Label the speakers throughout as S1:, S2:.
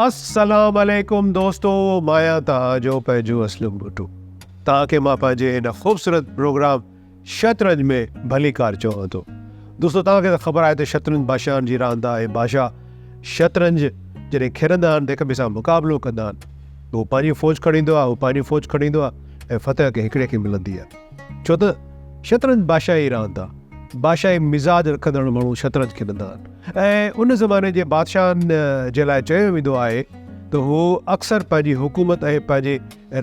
S1: السلام عليڪم دوستو مان آهيان توهان جو پنهنجو اسلم ڀٽو توهان کي مان پنهنجي هن خوبصورت پروگرام شطرنج ۾ ڀليڪار چوان ٿو دوستو توهان کي ته خبر آهي ته شطرنج بادشاهن جي راند آهي بادشاهه شطرنج جڏهن کيڏندا آهن ته هڪ ٻئي سان مقابلو ڪندا آهن هو پنهنجي فوج کڻي ايندو آهي هو پنهنجي فوج کڻي ايندو آهي ۽ فتح کي هڪڙي کي ملندي آهي ڇو ته شطرنج بادشاهي راند آ. بادشاهي مزاج رکندڙ ماڻهو شطرنج کيڏندا آهن ۽ ان زماني جي بادشاهن جي لاء چيو ويندو آهي ته هو اڪثر پنهنجي حڪومت ۽ پنهنجي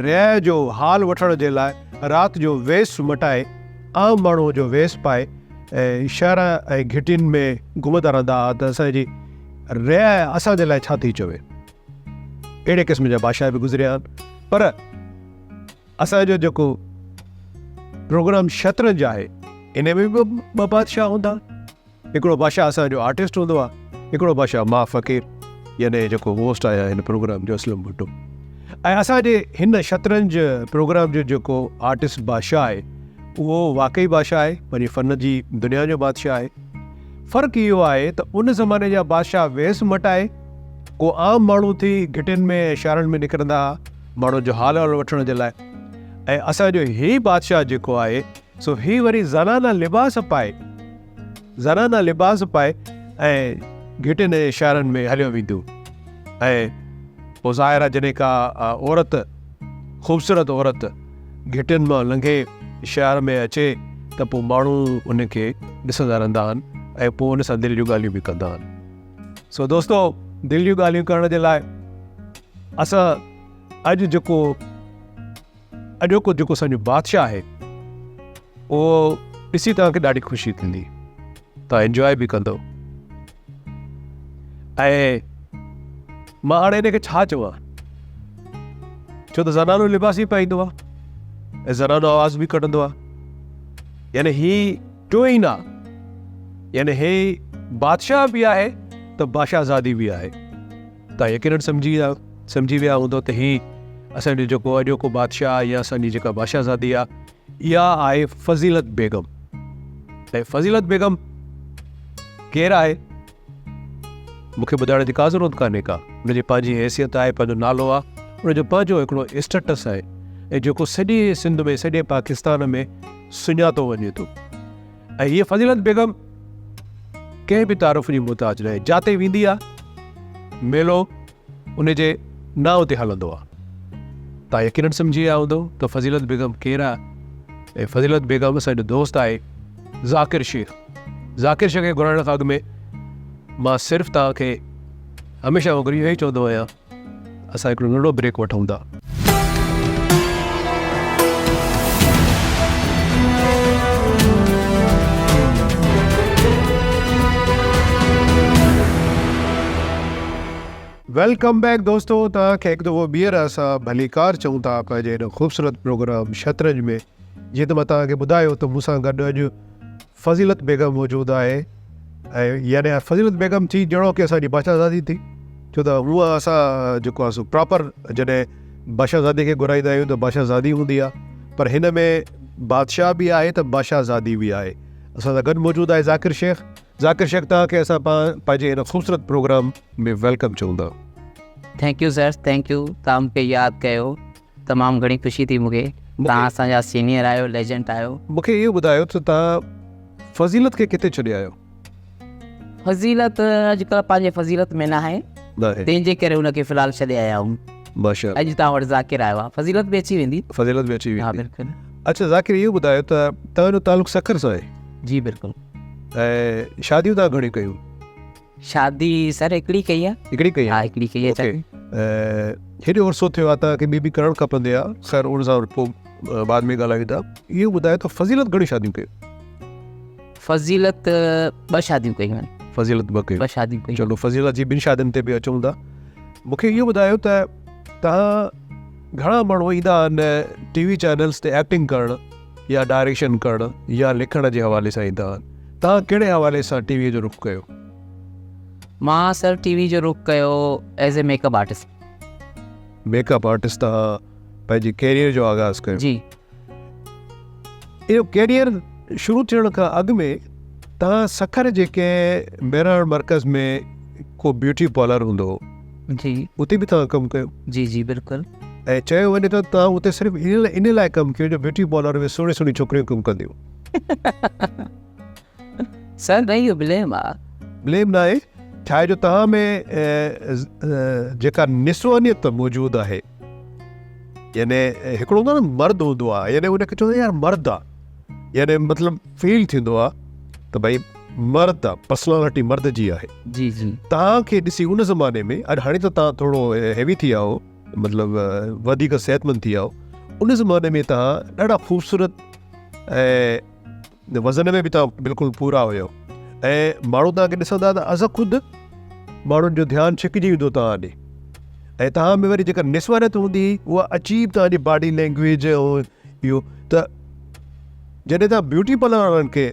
S1: رعايا جو حال وٺڻ جي لاء رات جو ويس مٽائي عام ماڻهوء جو ويس پائي ۽ شهر ۽ گهٽين ۾ گهمندا رهندا ها ته اسان جي رعايا اسان جي لاء ڇا ٿي چوي. اهڙي قسم جا بادشاهه به گذريا آهن پر اسان جو جيڪو پروگرام شطرنج آهي ان ۾ به ٻه بادشاهه هوندا هڪڙو بادشاهه اسان جو آرٽسٽ هوندو آهي هڪڙو بادشاهه مان فقير يعني جيڪو هوسٽ آهيان هن پروگرام جو اسلم ڀٽو ۽ اسان جي هن شطرنج پروگرام جو جيڪو آرٽسٽ بادشاهه آهي اهو واقعي بادشاهه آهي پنهنجي فن جي دنيا جو بادشاهه آهي فرق اهو آهي ته ان زماني جا بادشاهه ويس مٽائي ڪو عام ماڻهو ٿي گهٽين ۾ ۽ شهرن ۾ نڪرندا هئا ماڻهن جو حال احوال وٺڻ جي لاء ۽ اسان جو هي بادشاهه جيڪو آهي سو هي وري زنانا لباس پائي زنانا لباس پائي ۽ گهٽين ۽ شهرن ۾ هليو ويندو ۽ پوء ظاهر آهي جڏهن ڪا عورت خوبصورت عورت گهٽين مان لنگهي شهر ۾ اچي ته پوء ماڻهو ان کي ڏسندا رهندا آهن ۽ پوء ان سان دل جون ڳالهيون به ڪندا آهن سو دوستو دل جون ڳالهيون ڪرڻ جي لاء اسان اڄ جيڪو اڄوڪو جيڪو اسان جو بادشاهه آهي اهو ڏسي توهان کي ڏاڍي خوشي ٿيندي توهان انجواء به ڪندو ۽ مان هاڻي هن کي ڇا چوان ڇو ته زنانو لباس ئي پائيندو آهي ۽ زنانو آواز به ڪڍندو آهي يعني هي ٽوئن آ يعني هي بادشاهه به آهي ته بادشاهه زادي به آهي تان يقينن سمجهي ويا سمجهي ويا هوندو ته هي اسان جو جيڪو اڄوڪو بادشاهه يا اسان جي جيڪا بادشاهه زادي آ اها آهي فضيلت بيگم ۽ فضيلت بيگم ڪير آهي مون کي ٻڌائڻ جي ڪا ضرورت ڪانهي ڪا ان جي پنهنجي حيثيت آهي پنهنجو نالو آهي ان جو پنهنجو هڪڙو اسٽيٽس آهي ۽ جيڪو سڄي سنڌ ۾ سڄي پاڪستان ۾ سڃاتو وڃي ٿو ۽ هيء فضيلت بيگم ڪنهن به تعارف جي محتاج ناهي جاتي ويندي آ ميلو ان جي نانء تي هلندو آ تان يقينن سمجهي ويا هوندو ته فضيلت بيگم ڪير آ ۽ فضيلت بيگم اسان جو دوست آهي ذاڪر شيخ ذاڪر شيخ کي گهرائڻ کان اڳ ۾ مان صرف توهان کي هميشه وانگر اهو ئي چوندو آهيان اسان هڪڙو ننڍڙو بريڪ وٺون ٿا. Welcome back دوستو توهان کي هڪ دفعو ٻيهر اسان ڀليڪار چئون ٿا پنهنجي هن خوبصورت پروگرام شطرنج ۾ جيئن ته مان توهان کي ٻڌايو ته مون سان گڏ اڄ فضيلت بيگم موجود آهي ۽ يعني فضيلت بيگم ٿي جهڙو ڪي اسان جي بادشاهزادي ٿي ڇو ته هونء اسان جيڪو آهي سو پراپر جڏهن بادشاهزادي کي گهرائيندا آهيون ته بادشاهزادي هوندي آهي پر هن ۾ بادشاهه به آهي ته بادشاهزادي به آهي اسان سان گڏ موجود آهي ذاڪر شيخ ذاڪر شيخ توهان کي اسان پنهنجي هن خوبصورت پروگرام ۾ welcome چئون ٿا.
S2: Thank you sir thank you توهان مون کي ياد ڪيو تمام گهڻي خوشي ٿي مون کي توهان اسان جا سينيئر آهيو ليجنڊ آهيو.
S1: مون کي اهو ٻڌايو ته توهان فضيلت کي ڪٿي ڇڏي آيو؟
S2: فضيلت اڄڪلهه پنهنجي فضيلت ۾ ناهي تنهن جي ڪري ان کي في الحال ڇڏي آيا آهيون.
S1: ماشاء الله.
S2: اڄ توهان وٽ ذاڪر آيو آهي فضيلت به اچي ويندي.
S1: فضيلت به اچي ويندي.
S2: ها بلڪل.
S1: اڇا ذاڪر اهو ٻڌايو ته توهان جو تعلق سکر سان آهي؟
S2: جي بلڪل.
S1: ۽ شاديون توهان گهڻيون ڪيون؟
S2: شادي سر هڪڙي ڪئي آ.
S1: هڪڙي ڪئي
S2: آ؟ ها هڪڙي ڪئي آ.
S1: اوڪي هيڏو عرصو ٿيو آ توهان کي ٻي به ڪرڻ کپندي آ خير ان سان پوء بعد ۾ ڳالهايون ٿا اهو ٻڌايو ته فضيلت گهڻيون شاديون ڪيون؟
S2: فضيلت ٻه شاديون ڪيون آهن.
S1: فضيلت ٻه ڪيون.
S2: ٻه شاديون ڪيون.
S1: چلو فضيلت جي ٻن شادين تي به اچون ٿا مون کي اهو ٻڌايو ته توهان گهڻا ماڻهو ايندا آهن ٽي وي چينلز تي ايڪٽنگ ڪرڻ يا ڊائريڪشن ڪرڻ يا لکڻ جي حوالي سان ايندا آهن توهان ڪهڙي حوالي سان ٽي وي جو رخ ڪيو؟
S2: مان سر ٽي وي جو رخ ڪيو as a makeup artist.
S1: Makeup artist توهان پنهنجي ڪيريئر جو آغاز ڪيو.
S2: جي.
S1: اهو ڪيريئر شروع ٿيڻ کان اڳ ۾ توهان سکر جي ڪنهن مهراڻ مرڪز ۾ ڪو بيوٽي پارلر هوندو هو.
S2: جي.
S1: اتي به توهان ڪم ڪيو.
S2: جي جي بلڪل.
S1: ۽ چيو وڃي ٿو توهان اتي صرف ان لاء ڪم ڪيو جو بيوٽي پارلر ۾ سهڻيون سهڻيون ڇوڪريون ڪم ڪنديون.
S2: سر نه اهو بليم آ.
S1: بليم ناهي ڇا آهي جو توهان ۾ جيڪا نسوانيت موجود آهي يعني هڪڙو هوندو آهي نه مرد هوندو آهي يعني ان کي چوندا يار مرد آ يعني مطلب فيل ٿيندو آ ته ڀئي مرد آ پرسنالٽي مرد جي آهي.
S2: جي جي.
S1: توهان کي ڏسي ان زماني ۾ اڄ هاڻي ته توهان ٿورو هيوي ٿي ويا آهو مطلب وڌيڪ صحتمند ٿي ويا آهو ان زماني ۾ توهان ڏاڍا خوبصورت ۽ وزن ۾ به توهان بلڪل پورا هيو ۽ ماڻهو توهان کي ڏسندا ته از خود ماڻهن جو ڌيان ڇڪجي ويندو توهان ڏي ۽ توهان ۾ وري جيڪا نسوانيت هوندي هئي اها عجيب توهان جي باڊي لينگويج ۽ اهو ته جڏهن توهان بيوٽي پارلر وارن کي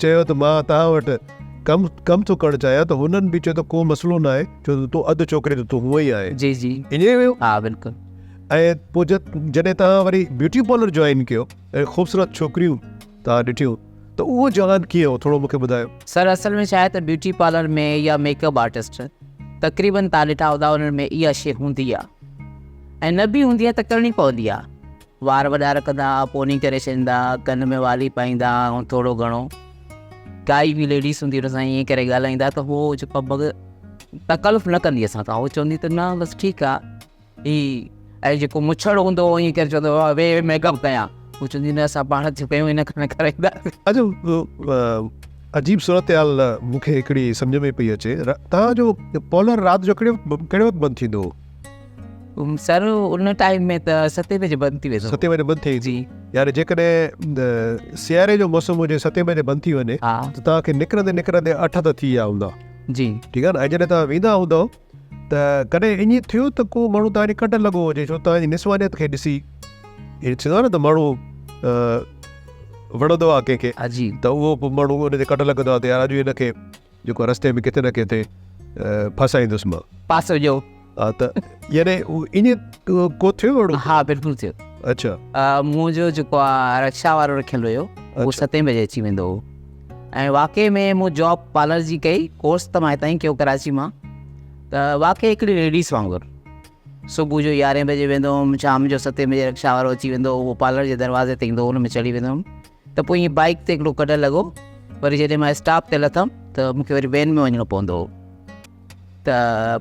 S1: چيو ته مان توهان وٽ ڪم ڪم ٿو ڪرڻ چاهيان ته هنن به چيو ته ڪو مسئلو نه آهي ڇو ته تون اڌ ڇوڪري ته تون هونئن ئي آهين.
S2: جي جي.
S1: ائين ئي هيو؟
S2: ها بلڪل.
S1: ۽ پوء جڏهن توهان وري بيوٽي پارلر جوائن ڪيو ۽ خوبصورت ڇوڪريون توهان ڏٺيون ته اهو جهان ڪيئن هو ٿورو مون کي ٻڌايو.
S2: سر اصل ۾ ڇا آهي ته بيوٽي پارلر ۾ يا ميڪ اپ آرٽسٽ تقريبن توهان ڏٺا هوندا انهن ۾ اها شي هوندي آهي ۽ نه به هوندي آهي ته ڪرڻي پوندي آهي وار وڏا رکندا پوني ڪري ڇڏيندا ڪن ۾ والي پائيندا ۽ ٿورو گهڻو ڪائي به ليڊيز هوندي ان سان ائين ڪري ڳالهائيندا ته هو جيڪو تڪلف نه ڪندي اسان سان هو چوندي ته نه بس ٺيڪ آهي هي ۽ جيڪو مڇڙ هوندو هو ائين ڪري چوندو هو وي ميڪ اپ ڪيان هو چوندي نه اسان پاڻ ٿيون ڪيون هن کان نه ڪرائينداسين.
S1: اچا عجيب صورتحال مون کي هڪڙي سمجهه ۾ پئي اچي توهان جو پارلر رات جو ڪهڙي ڪهڙي وقت بند ٿيندو هو؟
S2: سر ان ٽائيم ۾ ته ستين بجي بند ٿي ويندو هو.
S1: ستين بجي بند ٿي
S2: جي.
S1: يعني جيڪڏهن سياري جو موسم هجي ستين بجي بند ٿي وڃي ته توهان کي نڪرندي نڪرندي اٺ ته ٿي ويا هوندا.
S2: جي.
S1: ٺيڪ آهي نه ۽ جڏهن توهان ويندا هوندؤ ته ڪڏهن ائين ٿيو ته ڪو ماڻهو توهان جي ڪڍ لڳو هجي ڇو توهان جي نسوانيت کي ڏسي ائين ٿيندو آهي نه ته ماڻهو وڻندو آهي ڪنهن کي
S2: جي
S1: ته اهو پوء ماڻهو ان جي ڪڍ لڳندو آهي ته يار اڄ هن کي جيڪو رستي ۾ ڪٿي نه ڪٿي ڦاسائيندس مان.
S2: پاسو ڏيو.
S1: ها ته يعني ائين ڪو ٿيو اهڙو؟
S2: ها بلڪل ٿيو.
S1: اڇا.
S2: منهنجو جيڪو آهي رڪشا وارو رکيل هيو اهو ستين بجي اچي ويندو هو. ۽ واقعي ۾ مون جاب پارلر جي ڪئي ڪورس ته مان هتان ئي ڪيو ڪراچي مان ته واقعي هڪڙي ليڊيز وانگر صبح جو يارهين بجي ويندو هوم شام جو ستين بجي رڪشا وارو اچي ويندو هو اهو پارلر جي دروازي تي ايندو هو ان ۾ چڙهي ويندو هوم ته پوء ائين بائيڪ تي هڪڙو ڪڍ لڳو وري جڏهن مان اسٽاپ تي لٿم ته مونکي وري وين ۾ وڃڻو پوندو هو ته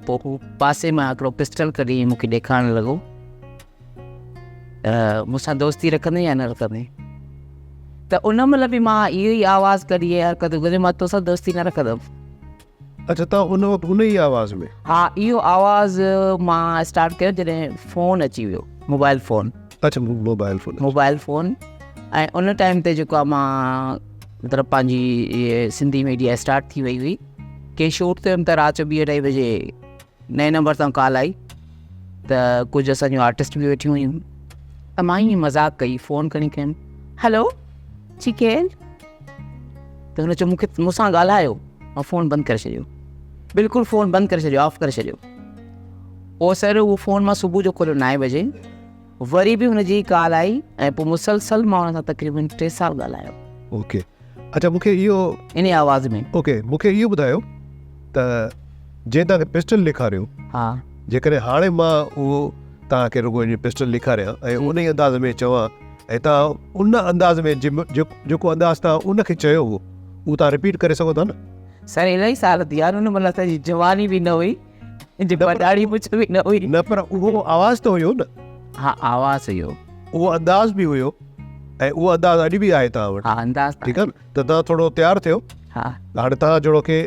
S2: پوء هو پاسي مان هڪڙو پسٽل ڪڍي مونکي ڏيکارڻ لڳو ته مون سان دوستي رکندين يا نه رکندين ته ان مهل به مان اهو ئي آواز ڪڍي اها حرڪت ڪئي مان توسان دوستي نه رکندم.
S1: اڇا توهان ان وقت ان ئي آواز ۾.
S2: ها اهو آواز مان اسٽارٽ ڪيو جڏهن فون اچي ويو موبائل فون.
S1: اڇا موبائل فون.
S2: موبائل فون ۽ ان ٽائيم تي جيڪو آهي مان مطلب پنهنجي سنڌي ميڊيا اسٽارٽ ٿي وئي هئي ڪنهن شوٽ تي ويم ته رات جو ٻي اڍائي بجي نئين نمبر تان ڪال آئي ته ڪجهه اسان جون آرٽسٽ به ويٺيون هيون ته مان ائين مذاق ڪئي فون کڻي ڪيم هلو جي ڪير ته هن چيو مونکي مون سان ڳالهايو مان فون بند ڪري ڇڏيو بلڪل فون بند ڪري ڇڏيو آف ڪري ڇڏيو پوء سر اهو فون مان صبح جو کوليو نائين بجي وري به هن جي ڪال آئي ۽ پوء مسلسل مان هن سان تقريبن 3 سال ڳالهايو.
S1: اوڪي اڇا مون کي اهو
S2: انهي آواز ۾.
S1: اوڪي مون کي اهو ٻڌايو ته جنهن توهان کي پسٽل ڏيکاريو
S2: ها
S1: جيڪڏهن هاڻي مان اهو توهان کي رڳو ائين پسٽل ڏيکاريان ۽ انهي انداز ۾ چوان ۽ توهان ان انداز ۾ جيڪو انداز توهان ان کي چيو هو اهو توهان رپيٽ ڪري سگهو ٿا نه؟
S2: سر الاهي سال ٿي ويا آهن ان مهل اسان جي جواني به نه هئي. جيڪا ڏاڙهي مڇ به نه هئي.
S1: نه پر اهو آواز ته هيو نه.
S2: ها آواز هيو.
S1: اهو انداز به هيو ۽ اهو انداز اڄ به آهي توهان وٽ.
S2: ها انداز
S1: ٺيڪ آهي نه ته توهان ٿورو تيار ٿيو.
S2: ها.
S1: هاڻي توهان جهڙو ڪي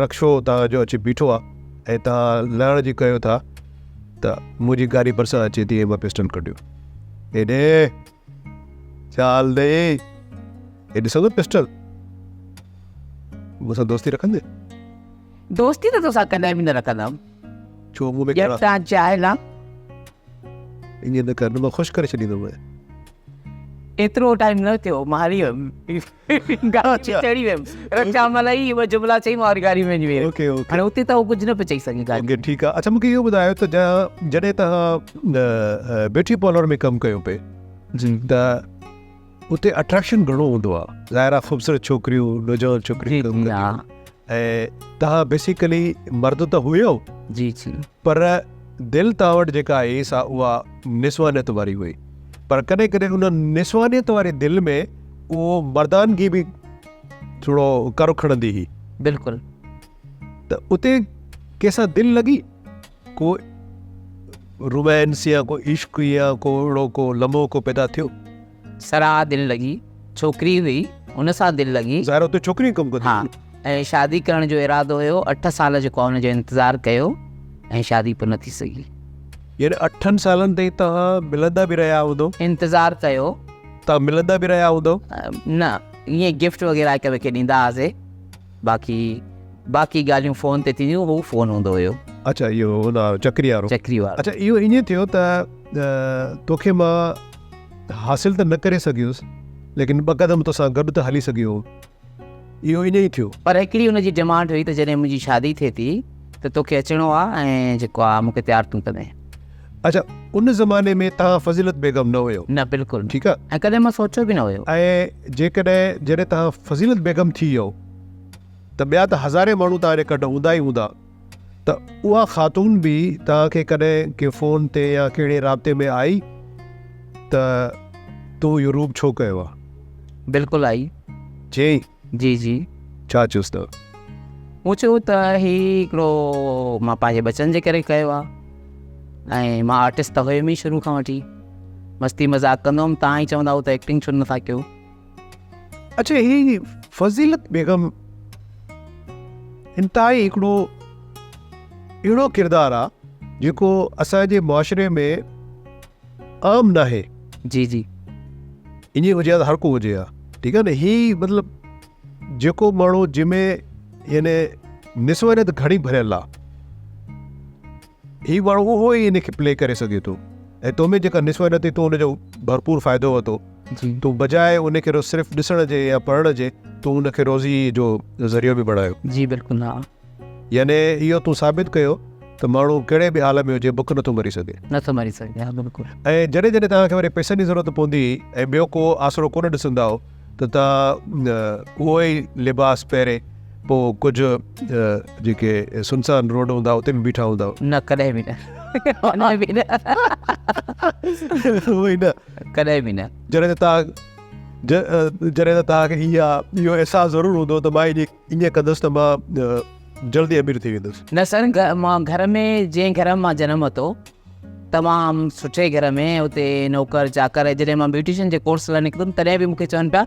S1: رڪشو توهان جو اچي بيٺو آهي ۽ توهان لهڻ جي ڪيو ٿا ته منهنجي گاڏي ڀرسان اچي ٿي ۽ مان پسٽل ڪڍيو. هيڏي ڇا حال اٿئي؟ هي ڏسندو پسٽل مون سان دوستي رکندي؟
S2: دوستي ته توسان ڪڏهن به نه رکندم.
S1: ڇو مون ۾ ڪهڙا.
S2: ڄٽ آن جاهل آن.
S1: ائين نه ڪر نه مان خوش ڪري ڇڏيندومانء.
S2: ايترو ٽائيم نه ٿيو مان هلي ويم. گاڏي ۾ چڙهي ويم. رڪشا مهل ئي اهي جملا چئي مان وري گاڏي ۾ وڃي ويم.
S1: Okay okay.
S2: هاڻي اتي ته هو ڪجهه نه پيو چئي سگهي گاڏي.
S1: اوڪي ٺيڪ آ. اڇا مون کي اهو ٻڌايو ته جڏهن توهان بيوٽي پارلر ۾ ڪم ڪيو پئي ته اتي اٽريڪشن گهڻو هوندو آ. ظاهر آ خوبصورت ڇوڪريون نوجوان ڇوڪريون ڪم ڪنديون. ۽ توهان بيسيڪلي مرد ته هيو
S2: جي جي
S1: پر دل توهان وٽ جيڪا آهي سا اها نسوانيت واري هئي پر ڪڏهن ڪڏهن ان نسوانيت واري دل ۾ اهو مردانگي به ٿورو ڪر کڻندي هئي.
S2: بلڪل.
S1: ته اتي ڪنهن سان دل لڳي ڪو رومانس يا ڪو عشق يا ڪو اهڙو ڪو لمحو ڪو پيدا ٿيو؟
S2: سرا دل لڳي ڇوڪري هئي ان سان دل لڳي.
S1: ظاهر اتي ڇوڪريون ڪم ڪنديون
S2: ها ۽ شادي ڪرڻ جو ارادو هيو 8 سال جيڪو ان جو انتظار ڪيو ۽ شادي پوء نه ٿي سگهي.
S1: يعني 8 سالن تائين توهان ملندا به رهيا هوندو؟
S2: انتظار ڪيو.
S1: توهان ملندا به رهيا هوندو؟
S2: نه ائين گفٽ وغيره هڪ ٻئي کي ڏيندا هئاسي باقي باقي ڳالهيون فون تي ٿينديون هو فون هوندو هيو.
S1: اڇا اهو هن وارو چڪري وارو.
S2: چڪري وارو.
S1: اڇا اهو ائين ٿيو ته توکي مان حاصل ته نه ڪري سگهيس ليڪن ٻه قدم توسان گڏ ته هلي سگهيو هوم. اهو ائين ئي ٿيو.
S2: پر هڪڙي ان جي ڊمانڊ هئي ته جڏهن منهنجي شادي ٿئي ٿي ته توکي اچڻو آ ۽ جيڪو آ مون کي تيار تون ڪندين.
S1: اڇا ان زماني ۾ توهان فضيلت بيگم نه هيو.
S2: نه بلڪل نه.
S1: ٺيڪ آ.
S2: ۽ ڪڏهن مان سوچيو به نه هيو.
S1: ۽ جيڪڏهن جڏهن توهان فضيلت بيگم ٿي ويو ته ٻيا ته هزارين ماڻهو توهان جي ڪڍ هوندا ئي هوندا ته اها خاتون به توهان کي ڪڏهن ڪنهن فون تي يا ڪهڙي رابطي ۾ آئي ته تون اهو روپ ڇو ڪيو آ؟
S2: بلڪل آئي.
S1: چيائين؟
S2: جي جي.
S1: ڇا چيس ته؟
S2: مون چيو ته هي هڪڙو مان پنهنجي ٻچن جي ڪري ڪيو آ ۽ مان آرٽسٽ ته هيم ئي شروع کان وٺي مستي مذاق ڪندو هوم توهان ئي چوندا هو ته ايڪٽنگ ڇو نٿا ڪيو.
S1: اڇا هي فضيلت بيگم انتهائي هڪڙو اهڙو ڪردار آ جيڪو اسان جي معاشري ۾ عام ناهي.
S2: جي جي.
S1: ائين هجي ها ته هر ڪو هجي ها ٺيڪ آ نه هي مطلب جيڪو ماڻهو جنهن ۾ يعني نسوانيت گهڻي ڀريل آ هي ماڻهو اهو ئي ان کي پلي ڪري سگهي ٿو ۽ تو ۾ جيڪا نسوانيت هئي تو ان جو ڀرپور فائدو ورتو تو بجاء ان کي صرف ڏسڻ جي يا پڙهڻ جي تو ان کي روزي جو ذريعو به بڻايو.
S2: جي بلڪل ها.
S1: يعني اهو تون ثابت ڪيو ته ماڻهو ڪهڙي به حال ۾ هجي بک نٿو مري سگهي.
S2: نٿو مري سگهي ها بلڪل.
S1: ۽ جڏهن جڏهن توهان کي وري پئسن جي ضرورت پوندي هئي ۽ ٻيو ڪو آسرو ڪونه ڏسندا هو ته توهان اهو ئي لباس پهري پوء ڪجهه جيڪي سنسان روڊ هوندا اتي به بيٺا هوندا.
S2: نه ڪڏهن به نه ڪڏهن به نه.
S1: اهو ئي نه.
S2: ڪڏهن به نه.
S1: جڏهن ته توهان جڏهن ته توهان کي اها اهو احساس ضرور هوندو ته مان ائين ڪندس ته مان جلدي امير ٿي ويندس.
S2: نه سر مان گهر ۾ جنهن گهر ۾ مان جنم ورتو تمام سٺي گهر ۾ اتي نوڪر چاڪر جڏهن مان بيوٽيشن جي ڪورس لاء نڪتم تڏهن به مون کي چون پيا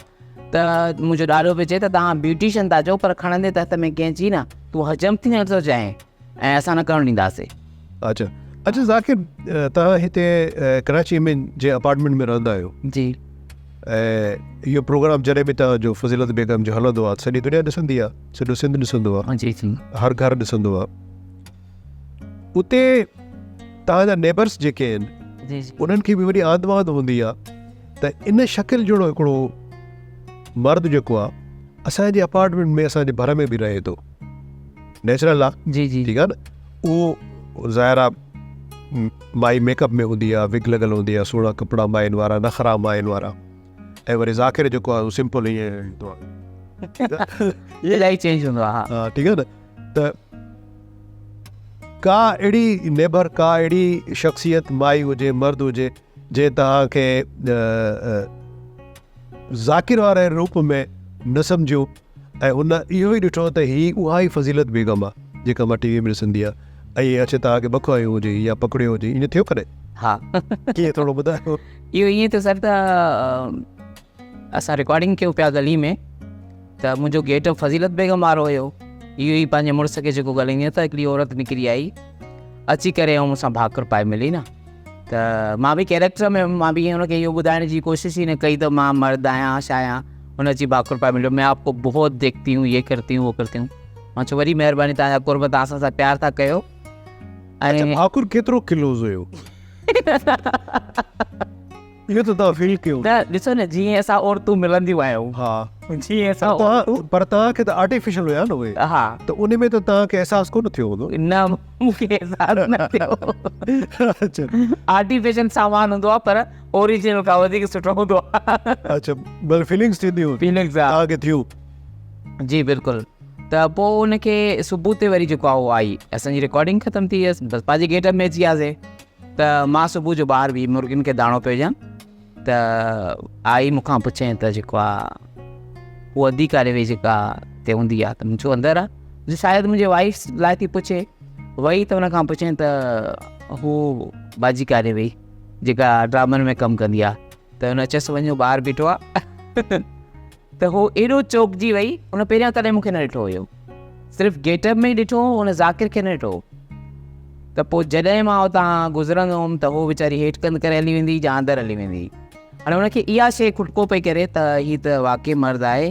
S2: ته منهنجو ڏاڏو پيو چئي ته توهان بيوٽيشن ٿا چئو پر کڻندي ته هٿ ۾ قينچي نه تون حجم ٿي نٿو چاهين ۽ اسان نه ڪرڻ ڏينداسي.
S1: اچا اچا ذاڪر توهان هتي ڪراچي ۾ جنهن اپارٽمينٽ ۾ رهندا آهيو
S2: جي
S1: ۽ اهو پروگرام جڏهن به توهان جو فضيلت بيگم جو هلندو آهي سڄي دنيا ڏسندي آهي سڄو سنڌ ڏسندو آهي
S2: جي جي
S1: هر گهر ڏسندو آهي اتي توهان جا نيبرس جيڪي آهن
S2: جي جي
S1: انهن کي به وڏي آند واند هوندي آهي ته ان شڪل جهڙو هڪڙو مرد جيڪو آهي اسان جي اپارٽمينٽ ۾ اسان جي ڀر ۾ به رهي ٿو نيچرل آ
S2: جي جي
S1: ٺيڪ آ نه اهو ظاهر آ مائي ميڪ اپ ۾ هوندي آ وگ لڳل هوندي آ سهڻا ڪپڙا ماين وارا نخرا ماين وارا ۽ وري ذاڪر جيڪو آ سمپل ائين ايندو آ
S2: الاهي چينج هوندو آ
S1: ها ٺيڪ آ نه ته ڪا اهڙي نيبر ڪا اهڙي شخصيت مائي هجي مرد هجي جنهن توهان کي ذاڪر واري روپ ۾ نه سمجهيو ۽ هن اهو ئي ڏٺو ته هي اها ئي فضيلت بيگم آ جيڪا مان ٽي وي ۾ ڏسندي آ ۽ اچي توهان کي ٻک هنيو هجي يا پڪڙيو هجي ائين ٿيو ڪڏهن؟
S2: ها.
S1: ڪيئن ٿورو ٻڌايو.
S2: اهو ائين ٿيو سر ته اسان رڪارڊنگ ڪيون پيا گلي ۾ ته منهنجو گيٽ اپ فضيلت بيگم وارو هيو اهو ئي پنهنجي مڙس کي جيڪو ڳالهائيندي آهي ته هڪڙي عورت نڪري آئي اچي ڪري ۽ مون سان ڀاڪر پائي ملي نه ته مان به ڪيريڪٽر ۾ هيم مان به هن کي اهو ٻڌائڻ جي ڪوشش ئي نه ڪئي ته مان مرد آهيان ڇا آهيان هن اچي ڀاڪر پائي مليو مين آپ ڪو بهت ديکتي هون يي ڪرتي هون وو ڪرتي هون مان چيو وڏي مهرباني توهان جا قرب توهان اسان سان پيار ٿا ڪيو
S1: اڇا ڀاڪر ڪيترو ڪلوز هيو اهو ته توهان فيل ڪيو.
S2: نه ڏسو نه جيئن اسان عورتون ملنديون آهيون.
S1: ها.
S2: جيئن اسان عورتون.
S1: پر توهان کي ته آرٽيفيشل هيا نه اهي.
S2: ها.
S1: ته ان ۾ ته توهان کي احساس ڪونه ٿيو هوندو.
S2: نه مون کي احساس نه ٿيو.
S1: اڇا.
S2: آرٽيفيشل سامان هوندو آهي پر اوريجنل کان وڌيڪ سٺو هوندو آهي.
S1: اڇا مطلب فيلنگس ٿينديون.
S2: فيلنگس ها.
S1: توهان کي ٿيون.
S2: جي بلڪل. ته پوء ان کي صبح تي وري جيڪو آهي اهو آئي اسان جي رڪارڊنگ ختم ٿي ويس بس پنهنجي گيٽ اپ ۾ اچي وياسي ته مان صبح جو ٻاهر بيهي مرغين کي داڻو پيو ڏيان ته آئي مون کان پڇين ته جيڪو آ هو ادي ڪاڏي وئي جيڪا هتي هوندي آ ته مون چيو اندر آ شايد منهنجي وائيف لاء ٿي پڇي وئي ته ان کان پڇين ته هو باجي ڪاڏي وئي جيڪا ڊرامن ۾ ڪم ڪندي آ ته هن چيس وڃو ٻاهر بيٺو آ ته هو ايڏو چوڪجي وئي ان پهريان ڪڏهن مون کي نه ڏٺو هيو صرف گيٽ اپ ۾ ڏٺو هو ان ذاڪر کي نه ڏٺو هو ته پوء جڏهن مان اتان گذرندو هوم ته هو ويچاري هيٺ ڪنڌ ڪري هلي ويندي يا اندر هلي ويندي هاڻي ان کي اها شيء کٽڪو پئي ڪري ته هي ته واقعي مرد آهي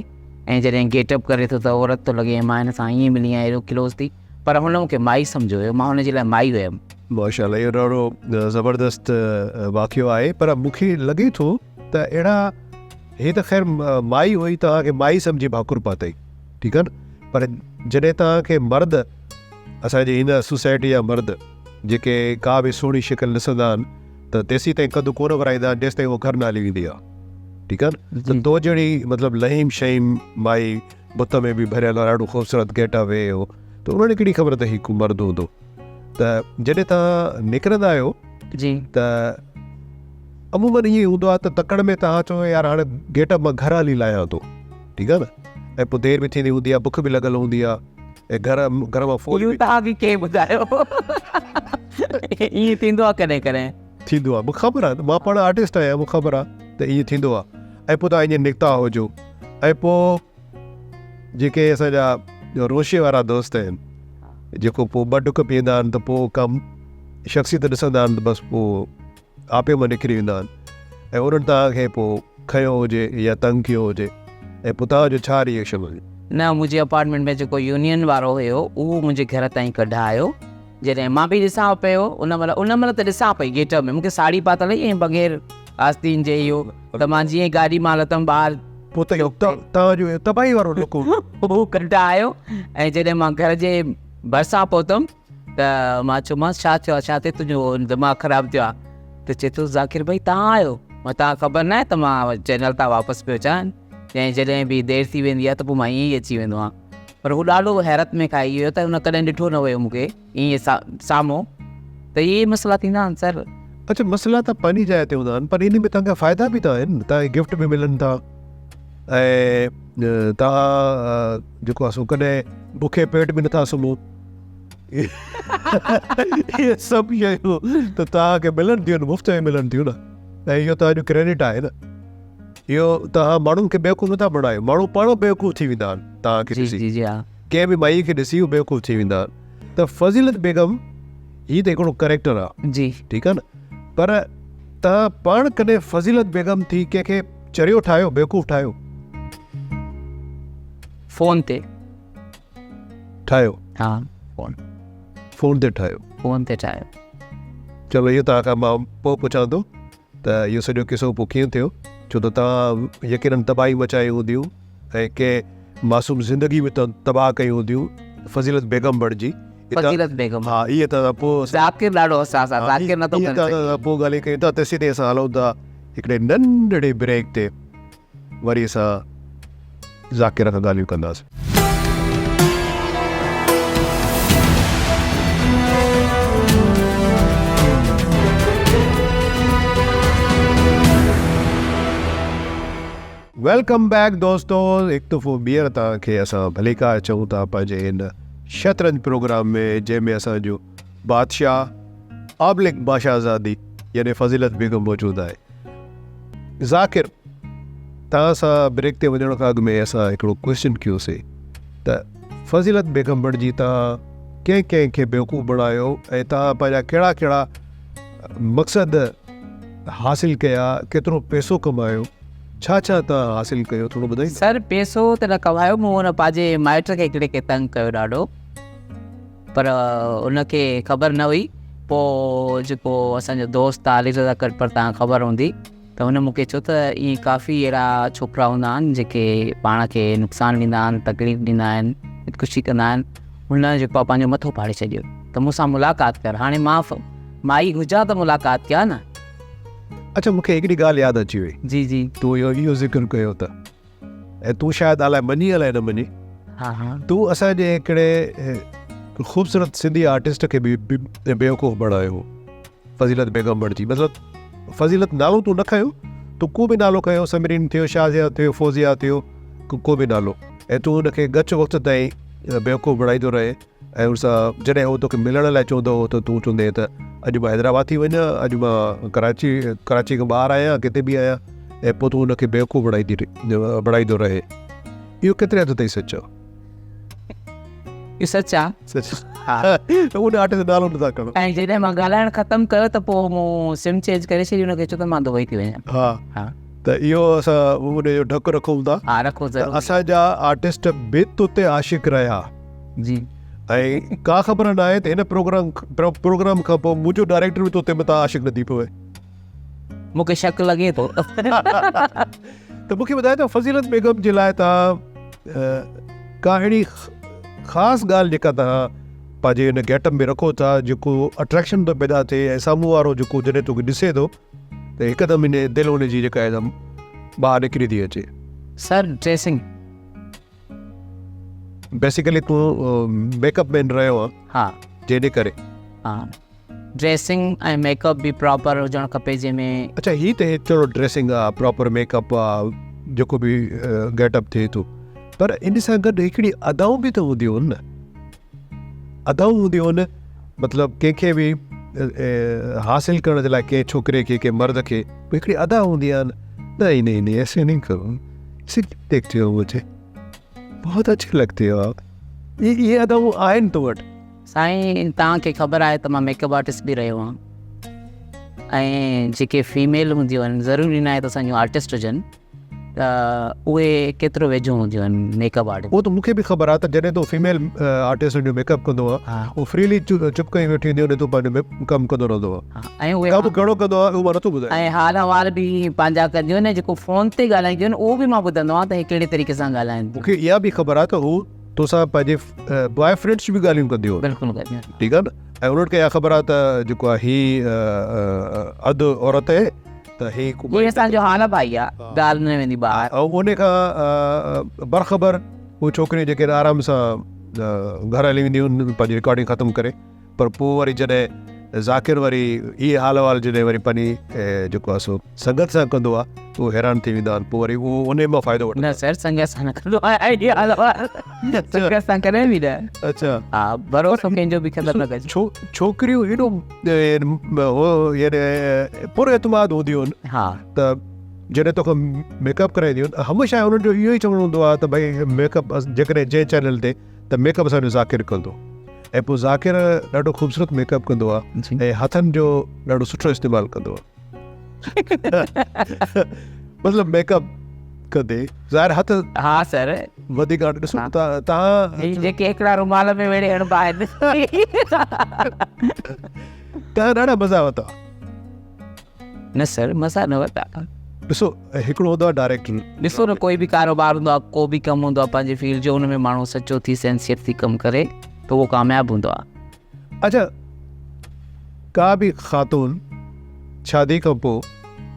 S2: ۽ جڏهن گيٽ اپ ڪري ٿو ته عورت ٿو لڳي ۽ مان هن سان ائين ملي آهيان ايڏو ڪلوز ٿي پر هن مون کي مائي سمجهيو هيو مان هن جي لاء مائي هيم.
S1: ماشاءالله اهو ڏاڍو زبردست واقعو آهي پر مون کي لڳي ٿو ته اهڙا هي ته خير مائي هئي توهان کي مائي سمجهي ڀاڪر پاتئي ٺيڪ آهي نه پر جڏهن توهان کي مرد اسان جي هن سوسائٽي جا مرد جيڪي ڪا به سهڻي شڪل ڏسندا آهن ته تيسين تائين ڪنڌ ڪونه ورائيندا آهن جيستائين هو گهر نه هلي ويندي آهي ٺيڪ آهي نه ته تو جهڙي مطلب لهيم شهيم مائي بت ۾ به ڀريل آهي ڏاڍو خوبصورت گيٽ اپ هي هو ته انهن کي ڪهڙي خبر ته هي ڪو مرد هوندو ته جڏهن توهان نڪرندا آهيو
S2: جي
S1: ته عمومن ائين هوندو آهي ته تڪڙ ۾ توهان چئو يار هاڻي گيٽ اپ مان گهر هلي لاهيان ٿو ٺيڪ آهي نه ۽ پوء دير به ٿيندي هوندي آهي بک به لڳل هوندي آهي ۽ گهر گهر مان فون
S2: اهو توهان کي ڪنهن ٻڌايو ائين ٿيندو آهي ڪڏهن ڪڏهن
S1: ٿيندو آهي مون خبر آهي مان پاڻ آرٽسٽ آهيان مون خبر آهي ته ائين ٿيندو آهي ۽ پوء توهان ائين نڪتا هجو ۽ پوء جيڪي اسان جا روشي وارا دوست آهن جيڪو پوء ٻه ڍڪ پيئندا آهن ته پوء ڪم شخصيت ڏسندا آهن ته بس پوء آپي مان نڪري ويندا آهن ۽ انهن توهان کي پوء کنيو هجي يا تنگ ڪيو هجي ۽ پوء توهان جو ڇا ري ايڪشن هجي؟
S2: نه منهنجي اپارٽمينٽ ۾ جيڪو يونين وارو هيو اهو منهنجي گهر تائين ڪڍ آيو جڏهن مان به ڏسان پيو ان مهل ان مهل ته ڏسان پئي گيٽ ۾ مونکي ساڙهي پاتل هئي ۽ بغير آستين جي اهو ته مان جيئن گاڏي مان لٿم ٻاهر
S1: پوء ته توهان جو تباهي وارو لڪ هوندو.
S2: هو ڪڍ آيو ۽ جڏهن مان گهر جي ڀرسان پهتم ته مان چيومانس ڇا ٿيو آهي ڇا ٿيو تنهنجو دماغ خراب ٿيو آهي ته چئي ٿو ذاڪر ڀائي توهان آهيو مان توهان کي خبر ناهي ته مان چينل تان واپس پيو اچان ۽ جڏهن به دير ٿي ويندي آهي ته پوء مان ائين ئي اچي ويندو آهيان پر هو ڏاڍو حيرت ۾ کائي ويو ته هن ڪڏهن ڏٺو نه هيو مون کي ائين سامهون ته اهي مسئلا ٿيندا آهن سر.
S1: اڇا مسئلا ته پنهنجي جاء تي هوندا آهن پر ان ۾ توهان کي فائدا به ته آهن توهان کي گفٽ به ملن ٿا ۽ توهان جيڪو آهي سو ڪڏهن بکي پيٽ به نٿا سمهو اهي سڀ شيون ته توهان کي ملن ٿيون مفت ۾ ملن ٿيون نه ۽ اهو توهان جو ڪريڊٽ آهي نه اهو توهان ماڻهن کي بيوقوف نٿا بڻايو ماڻهو پاڻ بيوقوف ٿي ويندا آهن توهان کي ڏسي ڪنهن به مائي کي ڏسي هو بيوقوف ٿي ويندا آهن ته فضيلت بيگم هي ته هڪڙو ڪريڪٽر آهي
S2: جي
S1: ٺيڪ آهي نه پر توهان پاڻ ڪڏهن فضيلت بيگم ٿي ڪنهن کي چريو ٺاهيو بيوقوف ٺاهيو
S2: فون تي
S1: ٺاهيو
S2: ها فون
S1: فون تي ٺاهيو
S2: فون تي ٺاهيو
S1: چلو اهو توهان کان مان پوء پڇان ٿو ته اهو سڄو قصو پوء ڪيئن ٿيو ڇو ته توهان يقينن تباهي مچائي هونديون ۽ ڪنهن معصوم زندگي به تباهه ڪئي هونديون فضيلت بيگم بڻجي
S2: فضيلت بيگم
S1: ها اهي ته پوء
S2: ذاڪر ڏاڍو حساس آهي ذاڪر نٿو ڪري سگهي
S1: پوء ڳالهيون ڪيون ٿا تيسين تائين اسان هلون ٿا هڪڙي ننڍڙي بريڪ تي وري اسان ذاڪر کان ڳالهيون ڪنداسين. Welcome back دوستو هڪ دفعو ٻيهر توهان کي اسان ڀليڪار چئون ٿا پنهنجي هن شطرنج پروگرام ۾ جنهن ۾ اسان جو بادشاهه آبلڪ بادشاهزادي يعني فضيلت بيگم موجود آهي. ذاڪر توهان سان بريڪ تي وڃڻ کان اڳ ۾ اسان هڪڙو ڪويسچن ڪيوسي ته فضيلت بيگم بڻجي توهان ڪنهن ڪنهن کي بيوقوف بڻايو ۽ توهان پنهنجا ڪهڙا ڪهڙا مقصد حاصل ڪيا ڪيترو پئسو ڪمايو ڇا ڇا توهان حاصل ڪيو ٿورو ٻڌائيندا.
S2: سر پئسو ته نه ڪمايو مون ان پنهنجي مائٽ کي هڪڙي کي تنگ ڪيو ڏاڍو پر ان کي خبر نه هئي پوء جيڪو اسان جو دوست آ علي رضا ڪٽپر تان خبر هوندي ته هن مون کي چيو ته ائين ڪافي اهڙا ڇوڪرا هوندا آهن جيڪي پاڻ کي نقصان ڏيندا آهن تڪليف ڏيندا آهن خودڪشي ڪندا آهن هن جيڪو آ پنهنجو مٿو ڦاڙي ڇڏيو ته مون سان ملاقات ڪر هاڻي مان مائي هجان ته ملاقات ڪيان نه.
S1: اڇا مون کي هڪڙي ڳالهه ياد اچي وئي.
S2: جي جي.
S1: تو اهو ذڪر ڪيو ته ۽ تون شايد الائي مڃي الائي نه مڃي.
S2: ها ها.
S1: تون اسان جي هڪڙي خوبصورت سنڌي آرٽسٽ کي به بيوقوف بڻايو هو. فضيلت بيگم بڻجي مطلب فضيلت نالو تون نه کنيو تون ڪو به نالو کنيو سمرين ٿيو شازيا ٿيو فوزيا ٿيو ڪو به نالو ۽ تون ان کي ڳچ وقت تائين بيوقوف بڻائيندو رهي ۽ ان سان جڏهن هو توکي ملڻ لاء چوندو هو ته تون چوندين ته اڄ مان حيدرآباد ٿي وڃان اڄ مان ڪراچي ڪراچي کان ٻاهر آهيان ڪٿي به آهيان ۽ پوء تون ان کي بيوقوف بڻائيندي بڻائيندو رهي اهو ڪيتري حد تائين سچ آهي؟
S2: اهو سچ آ.
S1: سچ ها ته ان آرٽسٽ جو نالو نٿا کڻو.
S2: ۽ جڏهن مان ڳالهائڻ ختم ڪيو ته پوء مون سم چينج ڪري ڇڏي ان کي چيو ته مان دبئي ٿي وڃان.
S1: ها
S2: ها
S1: ته اهو اسان ان جو ڍڪ رکون ٿا.
S2: ها رکو
S1: ضرور. ته اسان جا آرٽسٽ به تو تي عاشق رهيا.
S2: جي.
S1: ۽ ڪا خبر ناهي ته هن پروگرام پروگرام کان پوء منهنجو ڊائريڪٽر به تو تي متان عاشق نه ٿي پوي.
S2: مون کي شڪ لڳي ٿو.
S1: ته مون کي ٻڌايو ته فضيلت بيگم جي لاء توهان ڪا اهڙي خاص ڳالهه جيڪا توهان پنهنجي ان گيٽ اپ ۾ رکو ٿا جيڪو اٽريڪشن ٿو پيدا ٿئي ۽ سامهون وارو جيڪو جڏهن توکي ڏسي ٿو ته هڪدم ان دل ان جي جيڪا آهي ٻاهر نڪري ٿي اچي.
S2: سر ڊريسنگ.
S1: بيسيڪلي تون ميڪ اپ مين رهيو آهين.
S2: ها.
S1: جنهن جي ڪري.
S2: ها. ڊريسنگ ۽ ميڪ اپ به پراپر هجڻ کپي جنهن ۾.
S1: اڇا هي ته چلو ڊريسنگ آ پراپر ميڪ اپ آ جيڪو به گيٽ اپ ٿئي ٿو پر ان سان گڏ هڪڙي ادائون به ته هونديون آهن نه ادائون هونديون آهن مطلب ڪنهن کي به حاصل ڪرڻ جي لاء ڪنهن ڇوڪري کي ڪنهن مرد کي هڪڙي ادا هوندي آهي نه نهين نهين نهين ايسي نهين ڪرو ايسي ديکتي هو مجهي بهت اڇي لگتي هو آپ اهي ادائون آهن تو وٽ.
S2: سائين توهان کي خبر آهي ته مان ميڪ اپ آرٽسٽ به رهيو آهيان ۽ جيڪي فيميل هونديون آهن ضروري ناهي ته اسان جون آرٽسٽ هجن ته اهي ڪيترو ويجهو هونديون آهن ميڪ اپ آرٽسٽ.
S1: اهو ته مون کي به خبر آهي ته جڏهن تون فيميل آرٽسٽن جو ميڪ اپ ڪندو آهين اهو فريلي چپ ڪيون ويٺي هونديون آهن تون پنهنجو ڪم ڪندو رهندو آهين ۽ اهي ڪم گهڻو ڪندو آهين اهو مان نٿو ٻڌايان.
S2: ۽ حال احوال به پنهنجا ڪنديون آهن ۽ جيڪو فون تي ڳالهائينديون آهن اهو به مان ٻڌندو آهيان ته هي ڪهڙي طريقي سان ڳالهائين
S1: ٿيون. مون کي اها به خبر آهي ته هو توسان پنهنجي بواء فرينڊس جون به ڳالهيون ڪنديون هن.
S2: بلڪل ڪنديون
S1: هن. ٺيڪ آهي نه ۽ انهن کي اها خبر آهي ته جيڪو آهي هي اڌ عورت آهي ته هي ڪو
S2: هي اسان جو حال ڀائي آهي ڳالهه نه ويندي ٻاهر.
S1: ۽ ان کان برخبر اهي ڇوڪريون جيڪي آرام سان گهر هلي وينديون هن پنهنجي رڪارڊنگ ختم ڪري. پر پوء وري جڏهن ذاڪر وري اهي حال احوال جڏهن وري پنهنجي جيڪو آهي سو سنگت سان ڪندو آهي ته اهي حيران ٿي ويندا آهن پوء وري اهو انهي مان فائدو وٺندا
S2: نه سر سنگت سان نه ڪندو آهيان اهي حال احوال سنگت سان ڪڏهن به نه.
S1: اڇا.
S2: ها ڀروسو ڪنهن جو به ختم نه ڪجي.
S1: ڇو ڇوڪريون ايڏو هو يعني پر اعتماد هونديون آهن
S2: ها
S1: ته جڏهن توکان ميڪ اپ ڪرائينديون آهن هميشه انهن جو اهو ئي چوڻ هوندو آهي ته ڀئي ميڪ اپ جيڪڏهن جنهن چينل تي ته ميڪ اپ اسان جو ذاڪر ڪندو ۽ پوء ذاڪر ڏاڍو خوبصورت ميڪ اپ ڪندو آ ۽ هٿن جو ڏاڍو سٺو استعمال ڪندو آ مطلب ميڪ اپ ڪندي ظاهر هٿ
S2: ها سر
S1: وڌيڪ هاڻي ڏسو تان
S2: هي جيڪي هڪڙا رومال ۾ ويڙهي هڻبا آهن
S1: تان ڏاڍا مزا ورتا.
S2: نه سر مزا نه ورتا.
S1: ڏسو هڪڙو هوندو آهي ڊائريڪٽر.
S2: ڏسو نه ڪوئي به ڪاروبار هوندو آهي ڪو به ڪم هوندو آهي پنهنجي فيلڊ جو ان ۾ ماڻهو سچو ٿي سنسيئر ٿي ڪم ڪري ته اهو ڪامياب هوندو آهي.
S1: اڇا ڪا به خاتون شادي کان پوء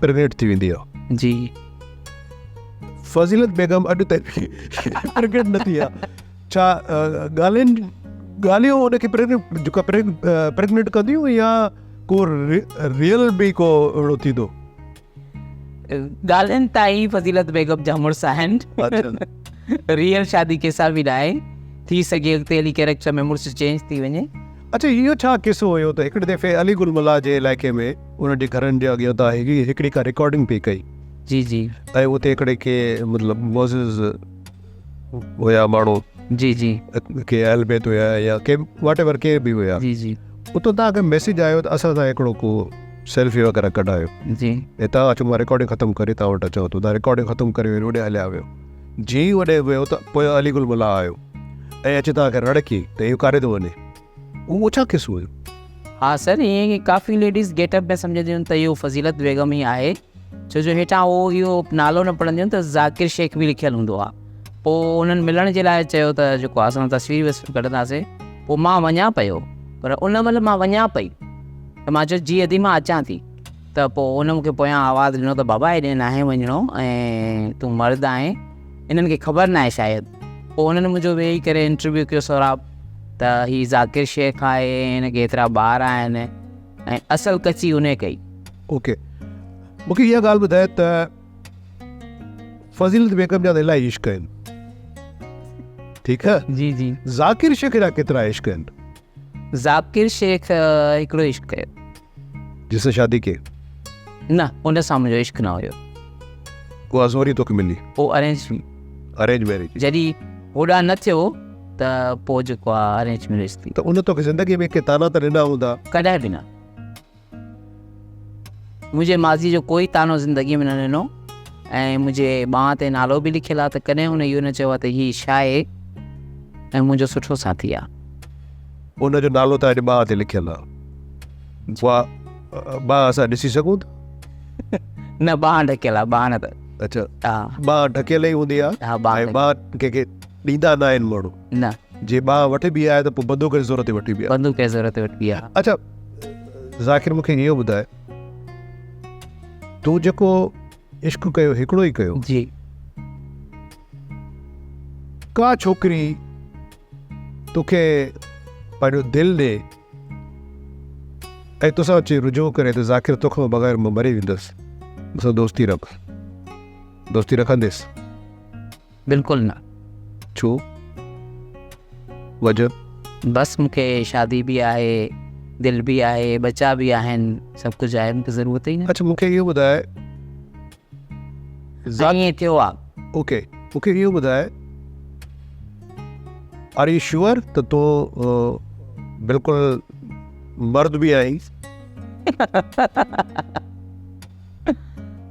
S1: پريگنيٽ ٿي ويندي آهي.
S2: جي.
S1: فضيلت بيگم اڄ تائين پريگنيٽ نه ٿي آهي. ڇا ڳالهين ڳالهيون ان کي جيڪا پريگنيٽ ڪنديون يا ڪو ريئل به ڪو اهڙو ٿيندو؟
S2: ڳالهين تائين فضيلت بيگم جا مڙس آهن. ريئل شادي ڪنهن سان به ناهي ٿي سگهي اڳتي هلي ڪيريڪٽر ۾ مڙس چينج ٿي وڃي.
S1: اڇا اهو ڇا قصو هيو ته هڪڙي دفعي علي گل ملاح جي علائقي ۾ انهن جي گهرن جي اڳيان تان هڪڙي ڪا رڪارڊنگ پئي ڪئي.
S2: جي جي.
S1: ۽ اتي هڪڙي ڪي مطلب معزز هيا ماڻهو.
S2: جي جي.
S1: ڪي اهل بيت هيا يا ڪي واٽ ايور ڪي به هيا.
S2: جي جي.
S1: اتان توهان کي ميسيج آيو ته اسان سان هڪڙو ڪو سيلفي وغيره ڪڍايو.
S2: جي.
S1: ۽ توهان اچو مان رڪارڊنگ ختم ڪري توهان وٽ اچان ٿو. توهان رڪارڊنگ ختم ڪري وري هوڏي هليا ويو. جيئن ئي هوڏي ويو ته پويان علي گل ملاح آيو ۽ اچي توهان کي رڙ ڪئي ته اهو ڪاڏي ٿو وڃي. اهو ڇا قصو هيو؟
S2: ها سر ائين ئي ڪافي ليڊيز گيٽ اپ ۾ سمجهنديون آهن ته اهو فضيلت بيگم ئي آهي ڇو جو هيٺان اهو اهو نالو نه پڙهنديون آهن ته ذاڪر شيخ به لکيل هوندو آهي پوء انهن ملڻ جي لاء چيو ته جيڪو آهي اسان تصوير وصوير ڪڍنداسين پوء مان وڃان پيو پر ان مهل مان وڃان پئي ته مان چيو جي ادي مان اچان ٿي ته پوء ان مون کي پويان آواز ڏنو ته بابا هيڏي ناهي وڃڻو ۽ تون مرد آهين انهن کي خبر ناهي شايد. پوء انهن منهنجو ويهي ڪري انٽرويو ڪيو سهراب ته هي ذاڪر شيخ آهي هن کي ايترا ٻار آهن ۽ اصل ڪچي انهي ڪئي.
S1: اوڪي مون کي اها ڳالهه ٻڌاء ته فضيلت بيگم جا ته الاهي عشق آهن ٺيڪ آهي
S2: جي جي
S1: ذاڪر شيخ جا ڪيترا عشق آهن؟
S2: ذاڪر شيخ هڪڙو عشق ڪيو.
S1: جنهن سان شادي ڪئي؟
S2: نه ان سان منهنجو عشق نه هيو.
S1: اها زوري توکي ملي؟
S2: پوء ارينج
S1: ارينج ميريج.
S2: جڏهن هوڏانهن نه ٿيو ته پوء جيڪو آ ارينج ميريج ٿي.
S1: ته ان توکي زندگي ۾ ڪي طعنا ته ڏنا هوندا؟
S2: ڪڏهن به نه. منهنجي ماضي جو ڪوئي طعنو زندگي ۾ نه ڏنو ۽ منهنجي ٻانهن تي نالو به لکيل آ ته ڪڏهن هن اهو نه چيو آ ته هي ڇا آهي ۽ منهنجو سٺو ساٿي آ.
S1: ان جو نالو توهان جي ٻانهن تي لکيل آ. اها ٻانهن اسان ڏسي سگهون ٿا؟
S2: نه ٻانهن ڍڪيل آ ٻانهن نه ته.
S1: اڇا ٻانهن ڍڪيل ئي هوندي آ
S2: ها ٻانهن
S1: ۽ ٻانهن ڪنهن کي ڏيندا نه آهن ماڻهو.
S2: نه.
S1: جي ٻانهن وٺبي آهي ته پوء بندوق جي زور تي وٺبي آهي.
S2: بندوق جي زور تي وٺبي آهي.
S1: اڇا ذاڪر مون کي اهو ٻڌاء تون جيڪو عشق ڪيو هڪڙو ئي ڪيو.
S2: جي.
S1: ڪا ڇوڪري توکي پنهنجو دل ڏي ۽ توسان اچي رجوع ڪري ته ذاڪر توکان بغير مان مري ويندس مون سان دوستي رک دوستي رکنديس؟
S2: بلڪل نه.
S1: ڇو؟ وجه؟
S2: بس مون کي شادي به آهي، دل به آهي، ٻچا به آهن، سڀ ڪجهه آهي، مون کي ضرورت ئي نه.
S1: اڇا مون کي اهو ٻڌاء
S2: ذات ائين ٿيو آ.
S1: اوڪي مون کي اهو ٻڌاء آر يو شوئر ته تون بلڪل مرد به آهين؟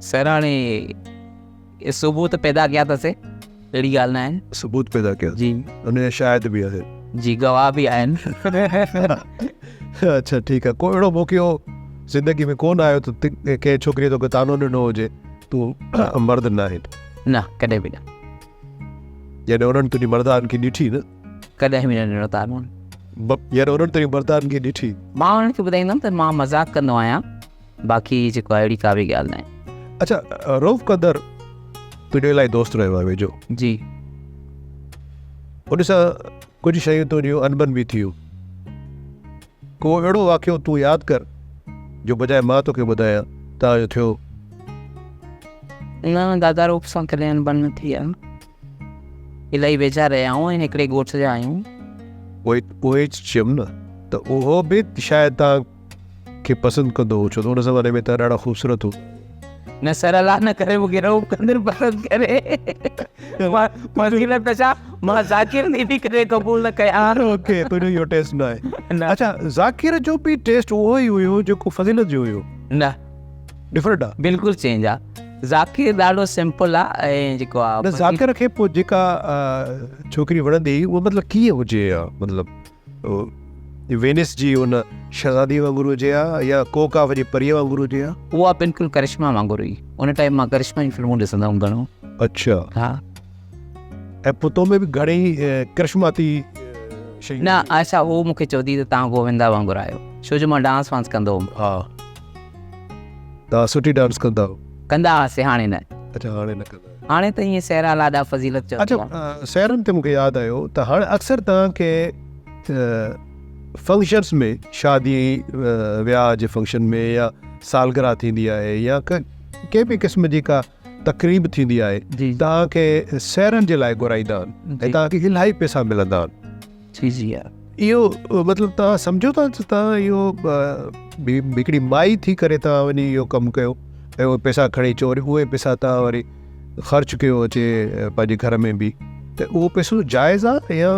S2: سر هاڻي ثبوت پيدا ڪيا اٿس اهڙي ڳالهه نه آهي.
S1: ثبوت پيدا ڪيا
S2: جي
S1: ان جا شاهد به آهن.
S2: جي گواهه به آهن.
S1: اڇا ٺيڪ آهي ڪو اهڙو موقعو زندگي ۾ ڪونه آيو ته ڪنهن ڇوڪري توکي طعنو ڏنو هجي تون مرد نه آهين.
S2: نه ڪڏهن به نه.
S1: جڏهن انهن تنهنجي مردانگي ڏٺي نه.
S2: ڪڏهن به نه ڏنو طعنو.
S1: يعني انهن تنهنجي مردانگي ڏٺي.
S2: مان انهن کي ٻڌائيندم ته مان مذاق ڪندو آهيان. باقي جيڪو آهي اهڙي ڪا به ڳالهه ناهي.
S1: اڇا رئوف قدر تنهنجو الاهي دوست رهيو آهي ويجهو.
S2: جي.
S1: ان سان ڪجهه شيون تنهنجون انبن به ٿيون. ڪو اهڙو واقعو تون ياد ڪر جو بجاء مان توکي ٻڌايان تان جو ٿيو.
S2: نه دادا رئوف سان ڪڏهن انبن نه ٿي آهي. الاهي ويجها رهيا آهيون ۽ هڪڙي ڳوٺ جا آهيون.
S1: اهو ئي چيم نه ته اهو به شايد توهان کي پسند ڪندو هو ڇو ته ان زماني ۾ توهان ڏاڍا خوبصورت هو.
S2: نه سر الله نه ڪري مون کي رئوف قادر پسند ڪري. مان فضيلت ته ڇا مان ذاڪر ٿي به ڪڏهن قبول نه ڪيان.
S1: اوڪي تنهنجو اهو ٽيسٽ نه آهي. اڇا ذاڪر جو به ٽيسٽ اهو ئي هيو جيڪو فضيلت جو هيو؟
S2: نه.
S1: ڊفرنٽ آ.
S2: بلڪل چينج آ. ذاڪر ڏاڍو سمپل آ ۽ جيڪو آ.
S1: نه ذاڪر کي پوء جيڪا ڇوڪري وڻندي هئي اها مطلب ڪيئن هجي ها مطلب وينس جي ان شهزادي وانگر هجي ها يا ڪوڪ آف جي پريء وانگر هجي ها.
S2: اها بلڪل ڪرشما وانگر هئي. ان ٽائيم مان ڪرشما جون فلمون ڏسندو هوم گهڻو.
S1: اڇا.
S2: ها.
S1: ۽ پوء تو ۾ به گهڻي ڪرشماتي شيون.
S2: نه اڇا هو مون کي چوندي ته توهان گووندا وانگر آهيو ڇو جو مان ڊانس وانس ڪندو هوم.
S1: ها. توهان سٺي ڊانس ڪندا هو.
S2: ڪندا هئاسين هاڻي نه.
S1: اڇا هاڻي نه ڪندا آهيو.
S2: هاڻي ته ائين سهرا لاڏا فضيلت چوندي
S1: اڇا سهرن تي مونکي ياد آيو ته هاڻي اڪثر توهان کي فنڪشنس ۾ شادي وياهه جي فنڪشن ۾ يا سالگرهه ٿيندي آهي يا ڪنهن به قسم جي ڪا تقريب ٿيندي آهي توهان کي سهرن جي لاء گهرائيندا آهن ۽ توهان کي الاهي پئسا ملندا آهن.
S2: جي جي ها.
S1: اهو مطلب توهان سمجهو ٿا ته توهان اهو هڪڙي مائي ٿي ڪري توهان وڃي اهو ڪم ڪيو ۽ اهي پئسا کڻي اچو وري اهي پئسا توهان وري خرچ ڪيو اچي پنهنجي گهر ۾ به ته اهو پئسو جائز آهي يا.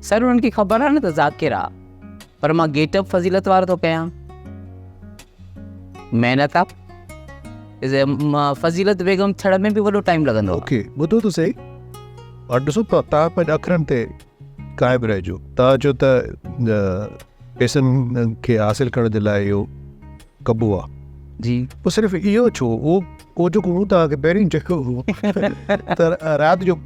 S2: سر انهن کي خبر آهي نه ته ذاڪر آ پر مان گيٽ اپ فضيلت وارو ٿو ڪيان محنت آ فضيلت بيگم ٿيڻ ۾ به وڏو ٽائيم لڳندو.
S1: اوڪي ٻڌو ته سهي. هاڻ ڏسو ته توهان پنهنجي اکرن تي قائم رهجو. توهان چيو ته پئسن کي حاصل ڪرڻ جي لاء اهو ڪبو آهي.
S2: جي.
S1: پوء صرف اهو ڇو؟ اهو اهو جيڪو مون توهان کي پهرين چيو هو ته رات جو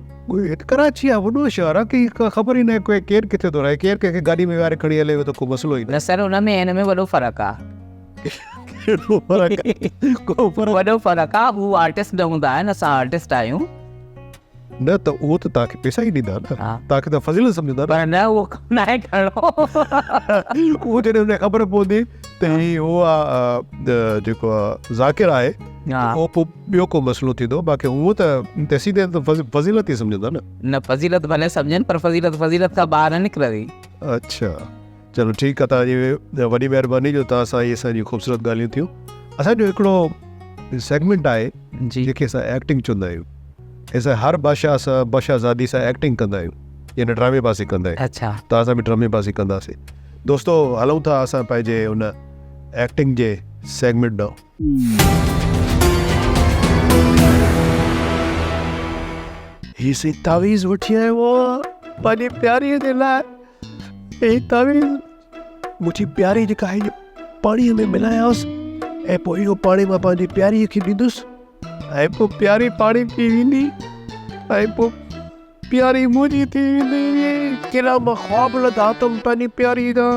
S1: ڪراچي آهي وڏو شهر آهي ڪنهن کي خبر ئي ناهي ڪوئي ڪير ڪٿي ٿو رهي ڪير ڪنهن کي گاڏي ۾ ويهاري کڻي هلي ويو ته ڪو مسئلو ئي
S2: نه. نه سر ان ۾ ۽ هن ۾ وڏو فرق آهي.
S1: ڪهڙو فرق آهي؟ ڪو فرق
S2: وڏو فرق آهي هو آرٽسٽ نه هوندا آهن اسان آرٽسٽ آهيون.
S1: نه ته اهو ته توهان کي پئسا ئي ڏيندا نه، توهان کي ته فضيلت سمجهندا نه.
S2: پر نه اهو ڪم ناهي ڪرڻو.
S1: اهو جڏهن ان کي خبر پوندي ته هي اهو آ جيڪو آ ذاڪر آهي ته اهو پوء ٻيو ڪو مسئلو ٿيندو باقي هونء ته تيسين تائين ته فضيلت ئي سمجهندا نه.
S2: نه فضيلت ڀلي سمجهن پر فضيلت فضيلت کان ٻاهر نه نڪرندي.
S1: اڇا چلو ٺيڪ آ توهان جي وڏي مهرباني جو توهان سان هي اسان جون خوبصورت ڳالهيون ٿيون. اسان جو هڪڙو سيگمينٽ آهي جنهن کي اسان ايڪٽنگ چوندا آهيون. اسان هر بادشاهه سان بادشاهزادي سان ايڪٽنگ ڪندا آهيون يعني ڊرامي بازي ڪندا آهيون.
S2: اڇا.
S1: توهان سان به ڊرامي بازي ڪنداسين. دوستو هلون ٿا اسان پنهنجي ان ايڪٽنگ جي سيگمينٽ ڏانهن. هي سائين تعويذ وٺي آيو آ پنهنجي پياري جي لاء. هي تعويذ منهنجي پياري جيڪا آهي پاڻيء ۾ ملايانس ۽ پوء اهو پاڻي مان پنهنجي پياريء کي ڏيندس ۽ پوء پياري پاڻي پي ويندي ۽ پوء پياري منهنجي ٿي ويندي. ڪيڏا مان خواب لڌا اٿم پنهنجي پياري جا.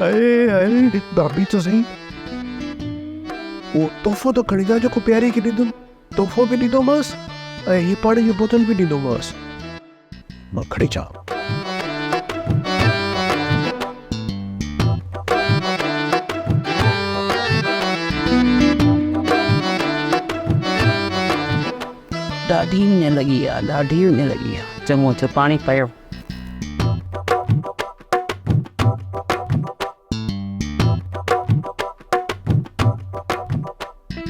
S1: اي اي ڀاڀي ته سهي اهو تحفو ته کڻي اچان جيڪو پياري کي ڏيندم. تحفو به ڏيندومانس ۽ هي پاڻي جي بوتل به ڏيندومانس. مان کڻي اچان.
S2: ڏاڍي اڃ لڳي آ، ڏاڍي اڃ لڳي آ. چڱو ٿيو پاڻي پيو.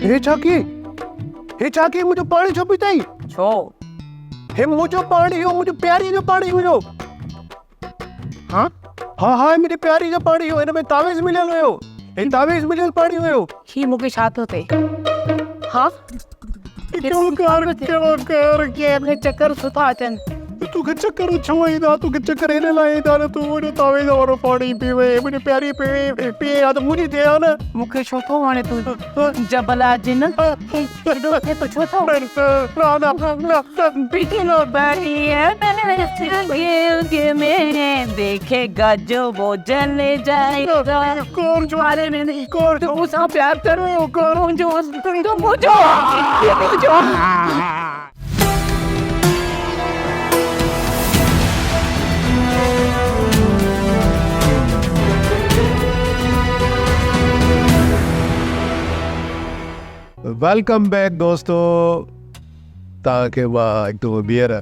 S1: هي ڇا ڪيئي؟ هي ڇا ڪيئي؟ منهنجو پاڻي ڇو پيتئي؟
S2: ڇو؟
S1: هي منهنجو پاڻي هيو، منهنجو پياري جو پاڻي هيو.
S2: ها؟
S1: ها ها منهنجي پياري جو پاڻي هيو، هن ۾ تعويذ مليل هيو. هي تعويذ مليل پاڻي هيو.
S3: هي مون کي ڇا ٿو ٿئي؟ ها؟
S1: ڪهڙو ڪار ڪهڙو ڪار
S3: مون کي چڪر ڇو ٿا اچن؟
S1: توکي چڪر ڇو ايندا؟ توکي چڪر ان لاء ايندا نه تون منهنجو تعويذ وارو پاڻي پي وئين، منهنجي پياري پي پي ها ته منهنجي ٿئي ها نه.
S3: مون کي ڇو ٿو وڻي تون جبل آ جن ايڏو ٿئي ٿو ڇو ٿو؟ تون مون سان پيار ڪر منهنجو منهنجو منهنجو.
S1: Welcome back دوستو توهان کي مان هڪ دفعو ٻيهر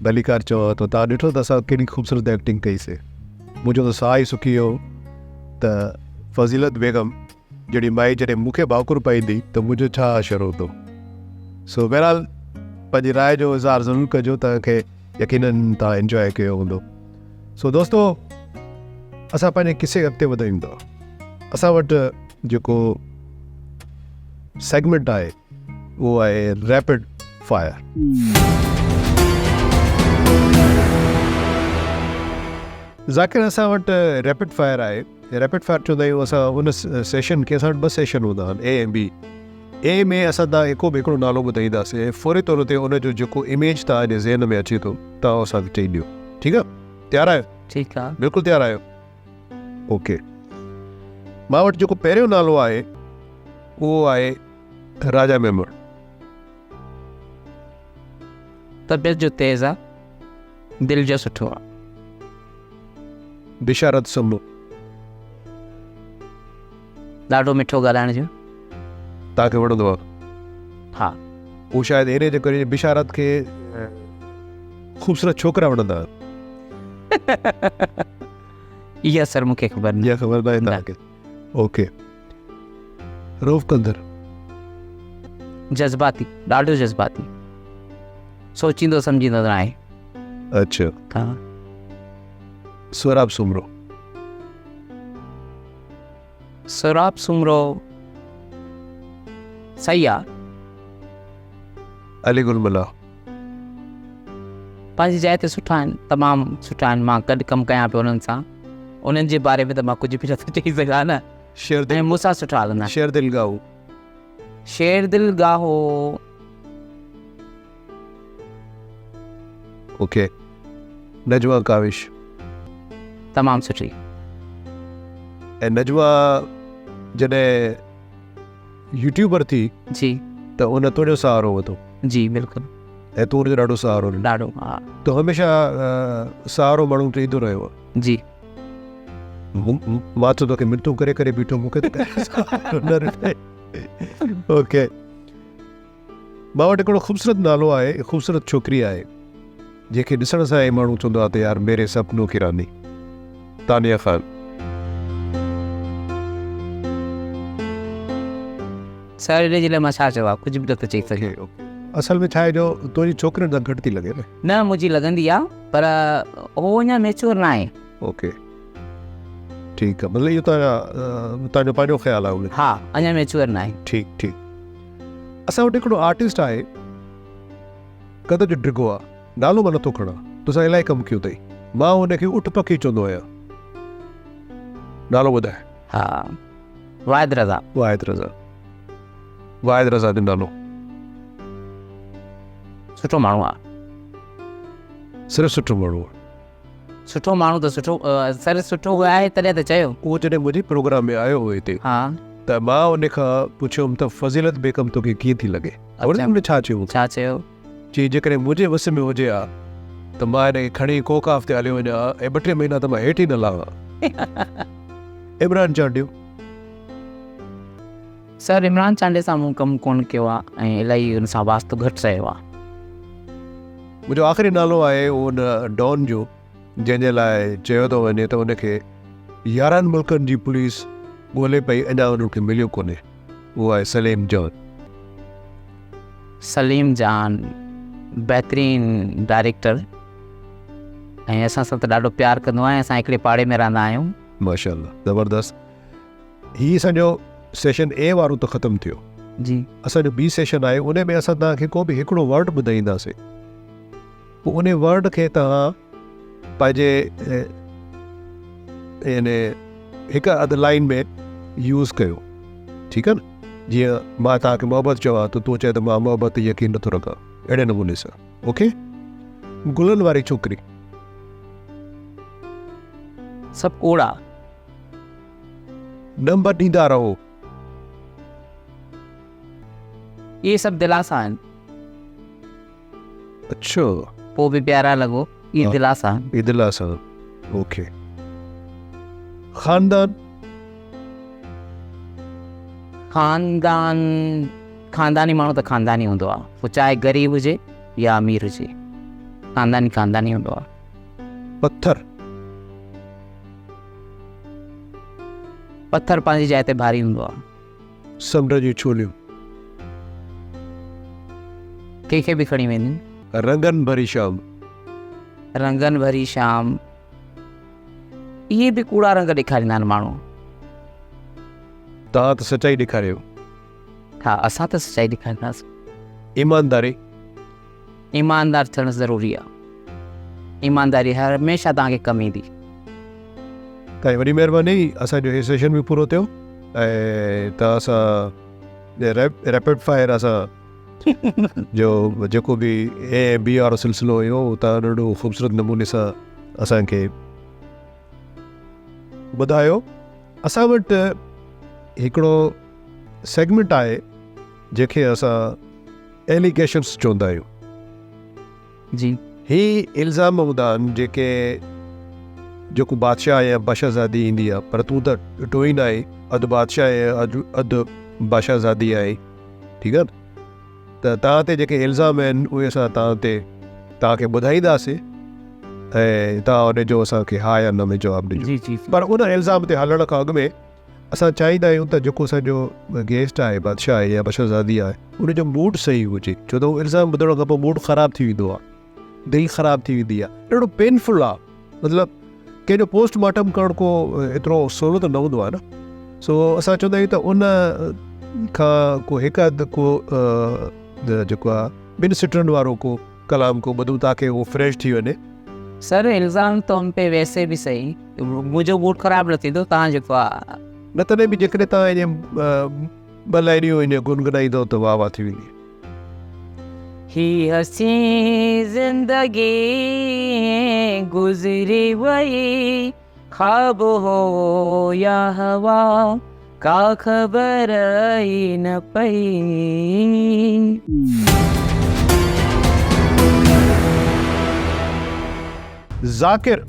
S1: ڀليڪار چوان ٿو توهان ڏٺو ته اسان ڪيڏي خوبصورت ايڪٽنگ ڪئي سي منهنجو ته ساهه ئي سڪي ويو ته فضيلت بيگم جهڙي مائي جڏهن مون کي ڀاڪر پائيندي ته منهنجو ڇا حشر هوندو. سو بهرحال پنهنجي راء جو اظهار ضرور ڪجو توهان کي يقينن توهان انجواء ڪيو هوندو. سو دوستو اسان پنهنجي قصي کي اڳتي وڌايون ٿا. اسان وٽ جيڪو سيگمينٽ آهي اهو آهي ريپڊ فائر. ذاڪر اسان وٽ ريپڊ فائر آهي. ريپڊ فائر چوندا آهيون اسان ان سيشن کي اسان وٽ ٻه سيشن هوندا آهن اي ۽ بي اي ۾ اسان تان هڪو به هڪڙو نالو ٻڌائينداسين ۽ فوري طور تي ان جو جيڪو اميج توهان جي ذهن ۾ اچي ٿو توهان اسان کي چئي ڏيو ٺيڪ آهي تيار آهيو
S2: ٺيڪ آهي
S1: بلڪل تيار آهيو اوڪي مان وٽ جيڪو پهريون نالو آهي اهو آهي راجا ميمڻ
S2: طبيعت جو تيز آ دل جو سٺو آ.
S1: بشارت سمو.
S2: ڏاڍو مٺو ڳالهائڻ جو.
S1: توهان کي وڻندو آ؟
S2: ها.
S1: هو شايد انهي جي ڪري بشارت کي خوبصورت ڇوڪرا وڻندا آهن.
S2: اها سر مون کي خبر
S1: نه. اها خبر ناهي توهان کي. اوڪي. رئوف ڪنڌر.
S2: جذباتي، ڏاڍو جذباتي. سوچيندو سمجهيندو نه آهي.
S1: اڇا.
S2: ها.
S1: سهراب سومرو.
S2: سهراب سومرو صحيح آ.
S1: علي گل ملاح.
S2: پنهنجي جاء تي سٺا آهن، تمام سٺا آهن، مان گڏ ڪم ڪيان پيو انهن سان، انهن جي باري ۾ ته مان ڪجهه به نٿو چئي سگهان نه.
S1: شير دل
S2: ۽ مون سان سٺا هلندا آهن.
S1: شير دل ڳاهو.
S2: شير دل ڳاهو.
S1: اوڪي نجوا ڪاوش.
S2: تمام سٺي.
S1: ۽ نجوا جڏهن يوٽيوبر ٿي
S2: جي
S1: ته ان تنهنجو سهارو ورتو.
S2: جي بلڪل.
S1: ۽ تون ان جو ڏاڍو سهارو ڏنو.
S2: ڏاڍو ها.
S1: تو هميشه سهارو ماڻهن کي ڏيندو رهيو آهي.
S2: جي.
S1: مان ته توکي منتون ڪري ڪري بيٺو مون کي ته سهارو نه ڏنائين. اوڪي. مان وٽ هڪڙو خوبصورت نالو آهي، خوبصورت ڇوڪري آهي، جنهن کي ڏسڻ سان ئي ماڻهو چوندو آهي ته يار ميري سپنو ڪي راني، تانيا خان.
S2: سر ان جي لاء مان ڇا چوان ڪجهه به نٿو چئي سگهان.
S1: اصل ۾ ڇا آهي جو تنهنجي ڇوڪرين سان گهٽ ٿي لڳي نه.
S2: نه منهنجي لڳندي آ پر هو اڃا ميچوئر نه آهي.
S1: اوڪي ٺيڪ آ مطلب اهو توهان جو پنهنجو خيال آهي.
S2: ها اڃا ميچوئر نه آهي.
S1: ٺيڪ ٺيڪ اسان وٽ هڪڙو آرٽسٽ آهي قد جو ڊگهو آ نالو مان نٿو کڻان توسان الائي ڪم ڪيو اٿئي مان ان کي اٺ پکي چوندو آهيان نالو ٻڌاء.
S2: ها واحد رضا.
S1: واحد رضا واحد رضا جو نالو.
S2: سٺو ماڻهو آ.
S1: صرف سٺو ماڻهو آ.
S2: سٺو ماڻهو ته سٺو سر سٺو آهي تڏهن ته چيو.
S1: اهو جڏهن منهنجي پروگرام ۾ آيو هو هتي
S2: ها
S1: ته مان ان کان پڇيم ته فضيلت بيگم توکي ڪيئن ٿي لڳي؟ خبر اٿئي هن ڇا چيو مون کي؟
S2: ڇا چيو؟
S1: چيائين جيڪڏهن منهنجي وس ۾ هجي ها ته مان هن کي کڻي ڪوڪاف تي هليو وڃان ها ۽ ٻه ٽي مهينا ته مان هيٺ ئي نه لهان ها. عمران چانڊيو.
S2: سر عمران چانڊيي سان مون ڪم ڪونه ڪيو آ ۽ الائي ان سان واسطو گهٽ رهيو آ.
S1: منهنجو آخري نالو آهي ان ڊان جو جنهن جي لاء چيو ٿو وڃي ته ان کي 11 ملڪن جي پوليس ڳولي پئي اڃا انهن کي مليو ڪونهي اهو آهي سليم جان.
S2: سليم جان بهترين ڊائريڪٽر ۽ اسان سان ته ڏاڍو پيار ڪندو آهي اسان هڪڙي پاڙي ۾ رهندا آهيون.
S1: ماشاءالله زبردست هي اسان جو سيشن اي وارو ته ختم ٿيو
S2: جي
S1: اسان جو بي سيشن آهي ان ۾ اسان توهان کي ڪو به هڪڙو ورڊ ٻڌائينداسين پوء ان ورڊ کي توهان پنهنجي يعني هڪ اڌ لائن ۾ يوز ڪيو ٺيڪ آهي نه جيئن مان توهان کي محبت چوان ته تون چئي ته مان محبت تي يقين نٿو رکان اهڙي نموني سان اوڪي گلن واري ڇوڪري
S2: سڀ ڪوڙا.
S1: نمبر ڏيندا رهو.
S2: اهي سڀ دلاسا آهن.
S1: اڇا.
S2: پوء به پيارا لڳو. اهي دلاسا آهن.
S1: اهي دلاسا آهن. اوڪي. خاندان.
S2: خاندان خانداني ماڻهو ته خانداني هوندو آهي. پوء چاهي غريب هجي يا امير هجي. خانداني خانداني هوندو آهي.
S1: پٿر.
S2: پٿر پنهنجي جاء تي ڀاري هوندو آهي.
S1: سمنڊ جون ڇوليون.
S2: ڪنهن کي به کڻي وينديون.
S1: رنگن ڀري شام.
S2: رنگن ڀري شام. اهي به ڪوڙا رنگ ڏيکاريندا آهن ماڻهو.
S1: توهان ته سچائي ڏيکاريو.
S2: ها اسان ته سچائي ڏيکارينداسين.
S1: ايمانداري.
S2: ايماندار ٿيڻ ضروري آهي. ايمانداري هميشه توهان کي ڪم ايندي.
S1: تائين وڏي مهرباني اسان جو هي سيشن به پورو ٿيو ۽ توهان سان ريپڊ فائر اسان جو جيڪو به اي ۽ بي وارو سلسلو هيو اهو توهان ڏاڍو خوبصورت نموني سان اسان کي ٻڌايو اسان وٽ هڪڙو سيگمينٽ آهي جنهن کي اسان ايليگيشنس چوندا آهيون.
S2: جي.
S1: هي الزام هوندا آهن جيڪي جيڪو بادشاهه يا بادشاهزادي ايندي آهي پر تون ته ٽوئن آهين اڌ بادشاهه آهين اڌ بادشاهزادي آهين ٺيڪ آهي ته توهان تي جيڪي الزام آهن اهي اسان توهان تي توهان کي ٻڌائينداسين ۽ توهان ان جو اسان کي ها يا نه ۾ جواب ڏجو
S2: جي جي
S1: پر ان الزام تي هلڻ کان اڳ ۾ اسان چاهيندا آهيون ته جيڪو اسان جو گيسٽ آهي بادشاهه آهي يا بادشاهزادي آهي ان جو موڊ صحيح هجي ڇو ته الزام ٻڌڻ کان پوء موڊ خراب ٿي ويندو آهي دل خراب ٿي ويندي آهي ڏاڍو پينفل آهي مطلب ڪنهن جو پوسٽ مارٽم ڪرڻ ڪو ايترو سولو ته نه هوندو آهي نه سو اسان چوندا آهيون ته ان کان ڪو هڪ اڌ ڪو جيڪو آهي ٻن سٽرن وارو ڪو ڪلام ڪو ٻڌون تاڪه هو فريش ٿي وڃي.
S2: سر الزام تم پي ويسي به صحيح منهنجو موڊ خراب نه ٿيندو توهان جيڪو آ.
S1: نه تڏهن به جيڪڏهن توهان ائين ٻه لائنيون ائين گنگنائيندو ته واهه واهه ٿي ويندي.
S2: هي حسين زندگي گذري وئي خواب هو يا هوا ڪا خبر ئي نه پئي.
S1: ذاڪر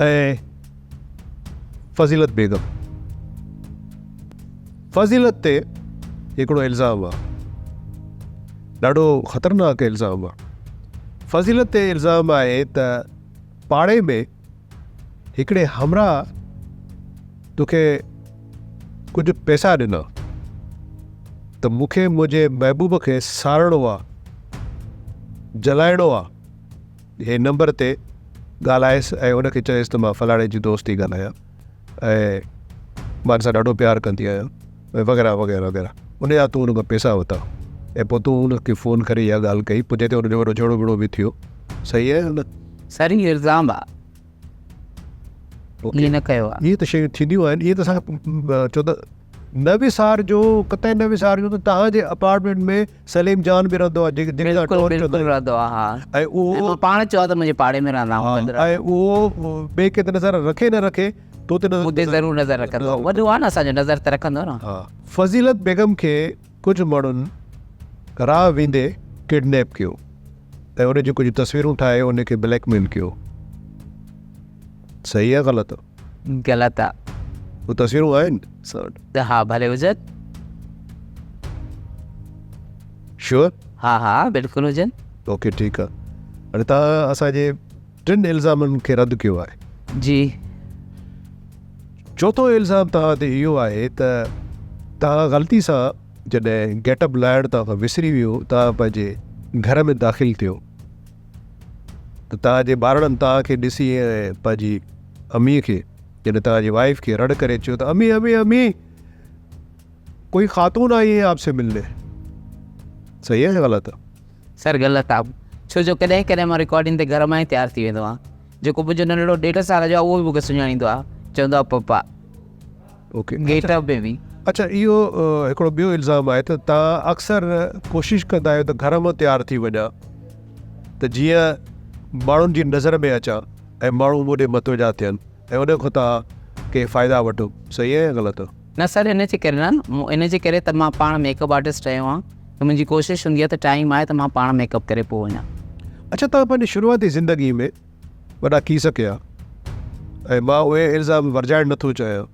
S1: ۽ فضيلت بيگم. فضيلت تي هڪڙو الزام آ، ڏاڍو خطرناڪ الزام آ. فضيلت تي الزام آهي ته پاڙي ۾ هڪڙي همراهه توکي ڪجهه پئسا ڏنا ته مون کي منهنجي محبوب کي ساڙڻو آ، جلائڻو آ. هي نمبر تي ڳالهائيس ۽ ان کي چئيس ته مان فلاڻي جي دوست ٿي ڳالهايان ۽ مان هن سان ڏاڍو پيار ڪندي آهيان ۽ وغيره وغيره وغيره ان جا تون ان کان پئسا ورتا ۽ پوء تون ان کي فون ڪري اها ڳالهه ڪئي پوء جنهن تي ان جو وڏو جهيڙو ٻيڙو به ٿيو صحيح آهي يا نه؟
S2: سر هي الزام آ ائين نه ڪيو آ.
S1: اهي ته شيون ٿينديون آهن اهي ته اسان چو ته نه وسارجو قطعي نه وسارجو ته توهان جي اپارٽمينٽ ۾ سليم جان به رهندو آهي جنهن کي
S2: بلڪل بلڪل رهندو آهي ها
S1: ۽ اهو
S2: پاڻ چيو ته منهنجي پاڙي ۾ رهندا آهيون
S1: ۽ اهو ٻئي ڪنهن تي نظر رکي نه رکي تو تي
S2: مون تي ضرور نظر رکندو وڏو آهي نه اسان جو نظر ته رکندو نه.
S1: ها فضيلت بيگم کي ڪجهه ماڻهن راهه ويندي ڪڊنيپ ڪيو ۽ ان جون ڪجهه تصويرون ٺاهي ان کي بليڪ ميل ڪيو. صحيح آ غلط آ؟
S2: غلط آ.
S1: هو تصويرون آهن اسان وٽ؟
S2: ته ها ڀلي هجن.
S1: شوئر؟
S2: ها ها بلڪل هجن.
S1: اوڪي ٺيڪ آ. هاڻي توهان اسان جي ٽن الزامن کي رد ڪيو آهي.
S2: جي.
S1: چوٿون الزام توهان تي اهو آهي ته توهان غلطي سان جڏهن گيٽ اپ لاهڻ توهان کان وسري ويو، توهان پنهنجي گهر ۾ داخل ٿيو ته توهان جي ٻارڙن توهان کي ڏسي ۽ پنهنجي اميء کي يعني توهان جي وائيف کي رڙ ڪري چيو ته امي امي امي ڪوئي خاتون آئي هي آپ سي ملني. صحيح آهي يا غلط آهي؟
S2: سر غلط آ ڇو جو ڪڏهن ڪڏهن مان رڪارڊنگ تي گهر مان ئي تيار ٿي ويندو آهيان جيڪو منهنجو ننڍڙو ڏيڍ سال جو آهي اهو به مونکي سڃاڻيندو آهي چوندو آهي پپا
S1: اوڪي
S2: گيٽ اپ ۾ به.
S1: اڇا اهو هڪڙو ٻيو الزام آهي ته توهان اڪثر ڪوشش ڪندا آهيو ته گهر مان تيار ٿي وڃان ته جيئن ماڻهن جي نظر ۾ اچان ۽ ماڻهو مون ڏي متوجه ٿين ۽ ان کان توهان ڪي فائدا وٺو صحيح آهي يا غلط؟
S2: نه سر ان جي ڪري نه ان جي ڪري ته مان پاڻ ميڪ اپ آرٽسٽ رهيو آهيان ته منهنجي ڪوشش هوندي آهي ته ٽائيم آهي ته مان پاڻ ميڪ اپ ڪري پوء وڃان.
S1: اڇا توهان پنهنجي شروعاتي زندگي ۾ وڏا ڪيس ڪيا ۽ مان اهي الزام ورجائڻ نٿو چاهيان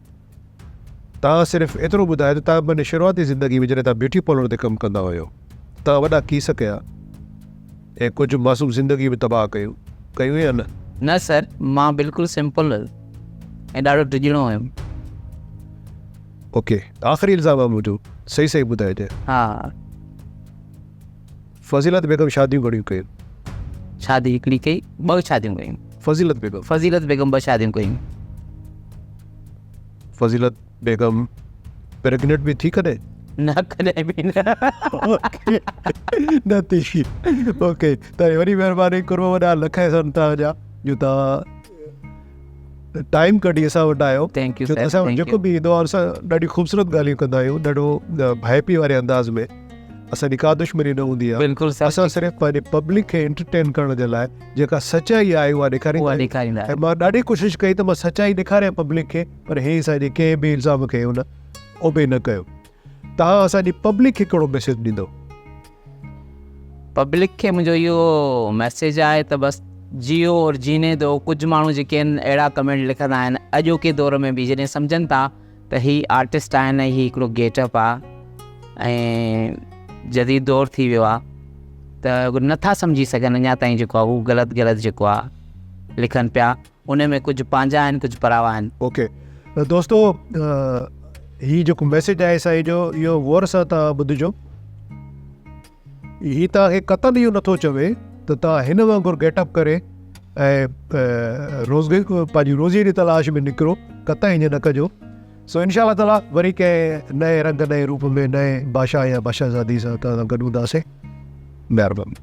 S1: توهان صرف ايترو ٻڌايو ته توهان پنهنجي شروعاتي زندگي ۾ جڏهن توهان بيوٽي پارلر تي ڪم ڪندا هيو توهان وڏا ڪيس ڪيا ۽ ڪجهه معصوم زندگيون به تباهه ڪيون ڪيون يا نه؟
S2: نه سر مان بلڪل سمپل هيس ۽ ڏاڍو ڊڄڻو هيم.
S1: اوڪي آخري الزام آ منهنجو صحيح صحيح ٻڌائجانء.
S2: ها ها.
S1: فضيلت بيگم شاديون گهڻيون ڪيون؟
S2: شادي هڪڙي ڪئي ٻه شاديون ڪيون.
S1: فضيلت بيگم.
S2: فضيلت بيگم ٻه شاديون ڪيون.
S1: فضيلت بيگم پريگنيٽ به ٿي ڪڏهن؟
S2: نه ڪڏهن به نه.
S1: نه ٿي. اوڪي ته وري مهرباني قرب وڏا لک احسان توهان جا جو توهان ٽائيم ڪڍي اسان وٽ آيو.
S2: Thank you sir.
S1: اسان وٽ جيڪو به ايندو آهي اسان ڏاڍي خوبصورت ڳالهيون ڪندا آهيون ڏاڍو ڀائپي واري انداز ۾ اسان جي ڪا دشمني نه هوندي آهي.
S2: بلڪل سر.
S1: اسان صرف پنهنجي پبلڪ کي انٽرٽين ڪرڻ جي لاء جيڪا سچائي آهي اها ڏيکاريندا آهيون ۽ مان ڏاڍي ڪوشش ڪئي ته مان سچائي ڏيکاريان پبلڪ کي پر هي اسان جي ڪنهن به الزام کي هن اوبي نه ڪيو. توهان اسان جي پبلڪ کي ڪهڙو ميسيج ڏيندو؟
S2: پبلڪ کي منهنجو اهو ميسيج آهي ته بس جيو اور جيني دو. ڪجهه ماڻهو جيڪي آهن اهڙا ڪمينٽ لکندا آهن اڄوڪي دور ۾ به جڏهن سمجهن ٿا ته هي آرٽسٽ آهن ۽ هي هڪڙو گيٽ اپ آ ۽ جديد دور ٿي ويو آ ته نٿا سمجهي سگهن اڃا تائين جيڪو آ هو غلط غلط جيڪو آ لکن پيا ان ۾ ڪجهه پنهنجا آهن ڪجهه پراوا آهن.
S1: اوڪي دوستو هي جيڪو ميسيج آهي سائين جو اهو غور سان توهان ٻڌجو. هي توهان کي قطعن اهو نٿو چوي ته توهان هن وانگر گيٽ اپ ڪري ۽ روزگار پنهنجي روزي جي تلاش ۾ نڪرو قطعا ائين نه ڪجو سو انشاء الله تعالي وري ڪنهن نئين رنگ نئين روپ ۾ نئين بادشاهه يا بادشاهزادي سان توهان سان گڏ هونداسين مهرباني.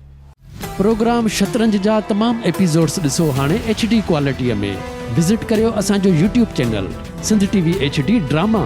S4: پروگرام شطرنج جا تمام ايپيسوڊس ڏسو هاڻي ايڇ ڊي ڪوالٽيء ۾ وزٽ ڪريو اسان جو YouTube channel Sindh T V H D drama.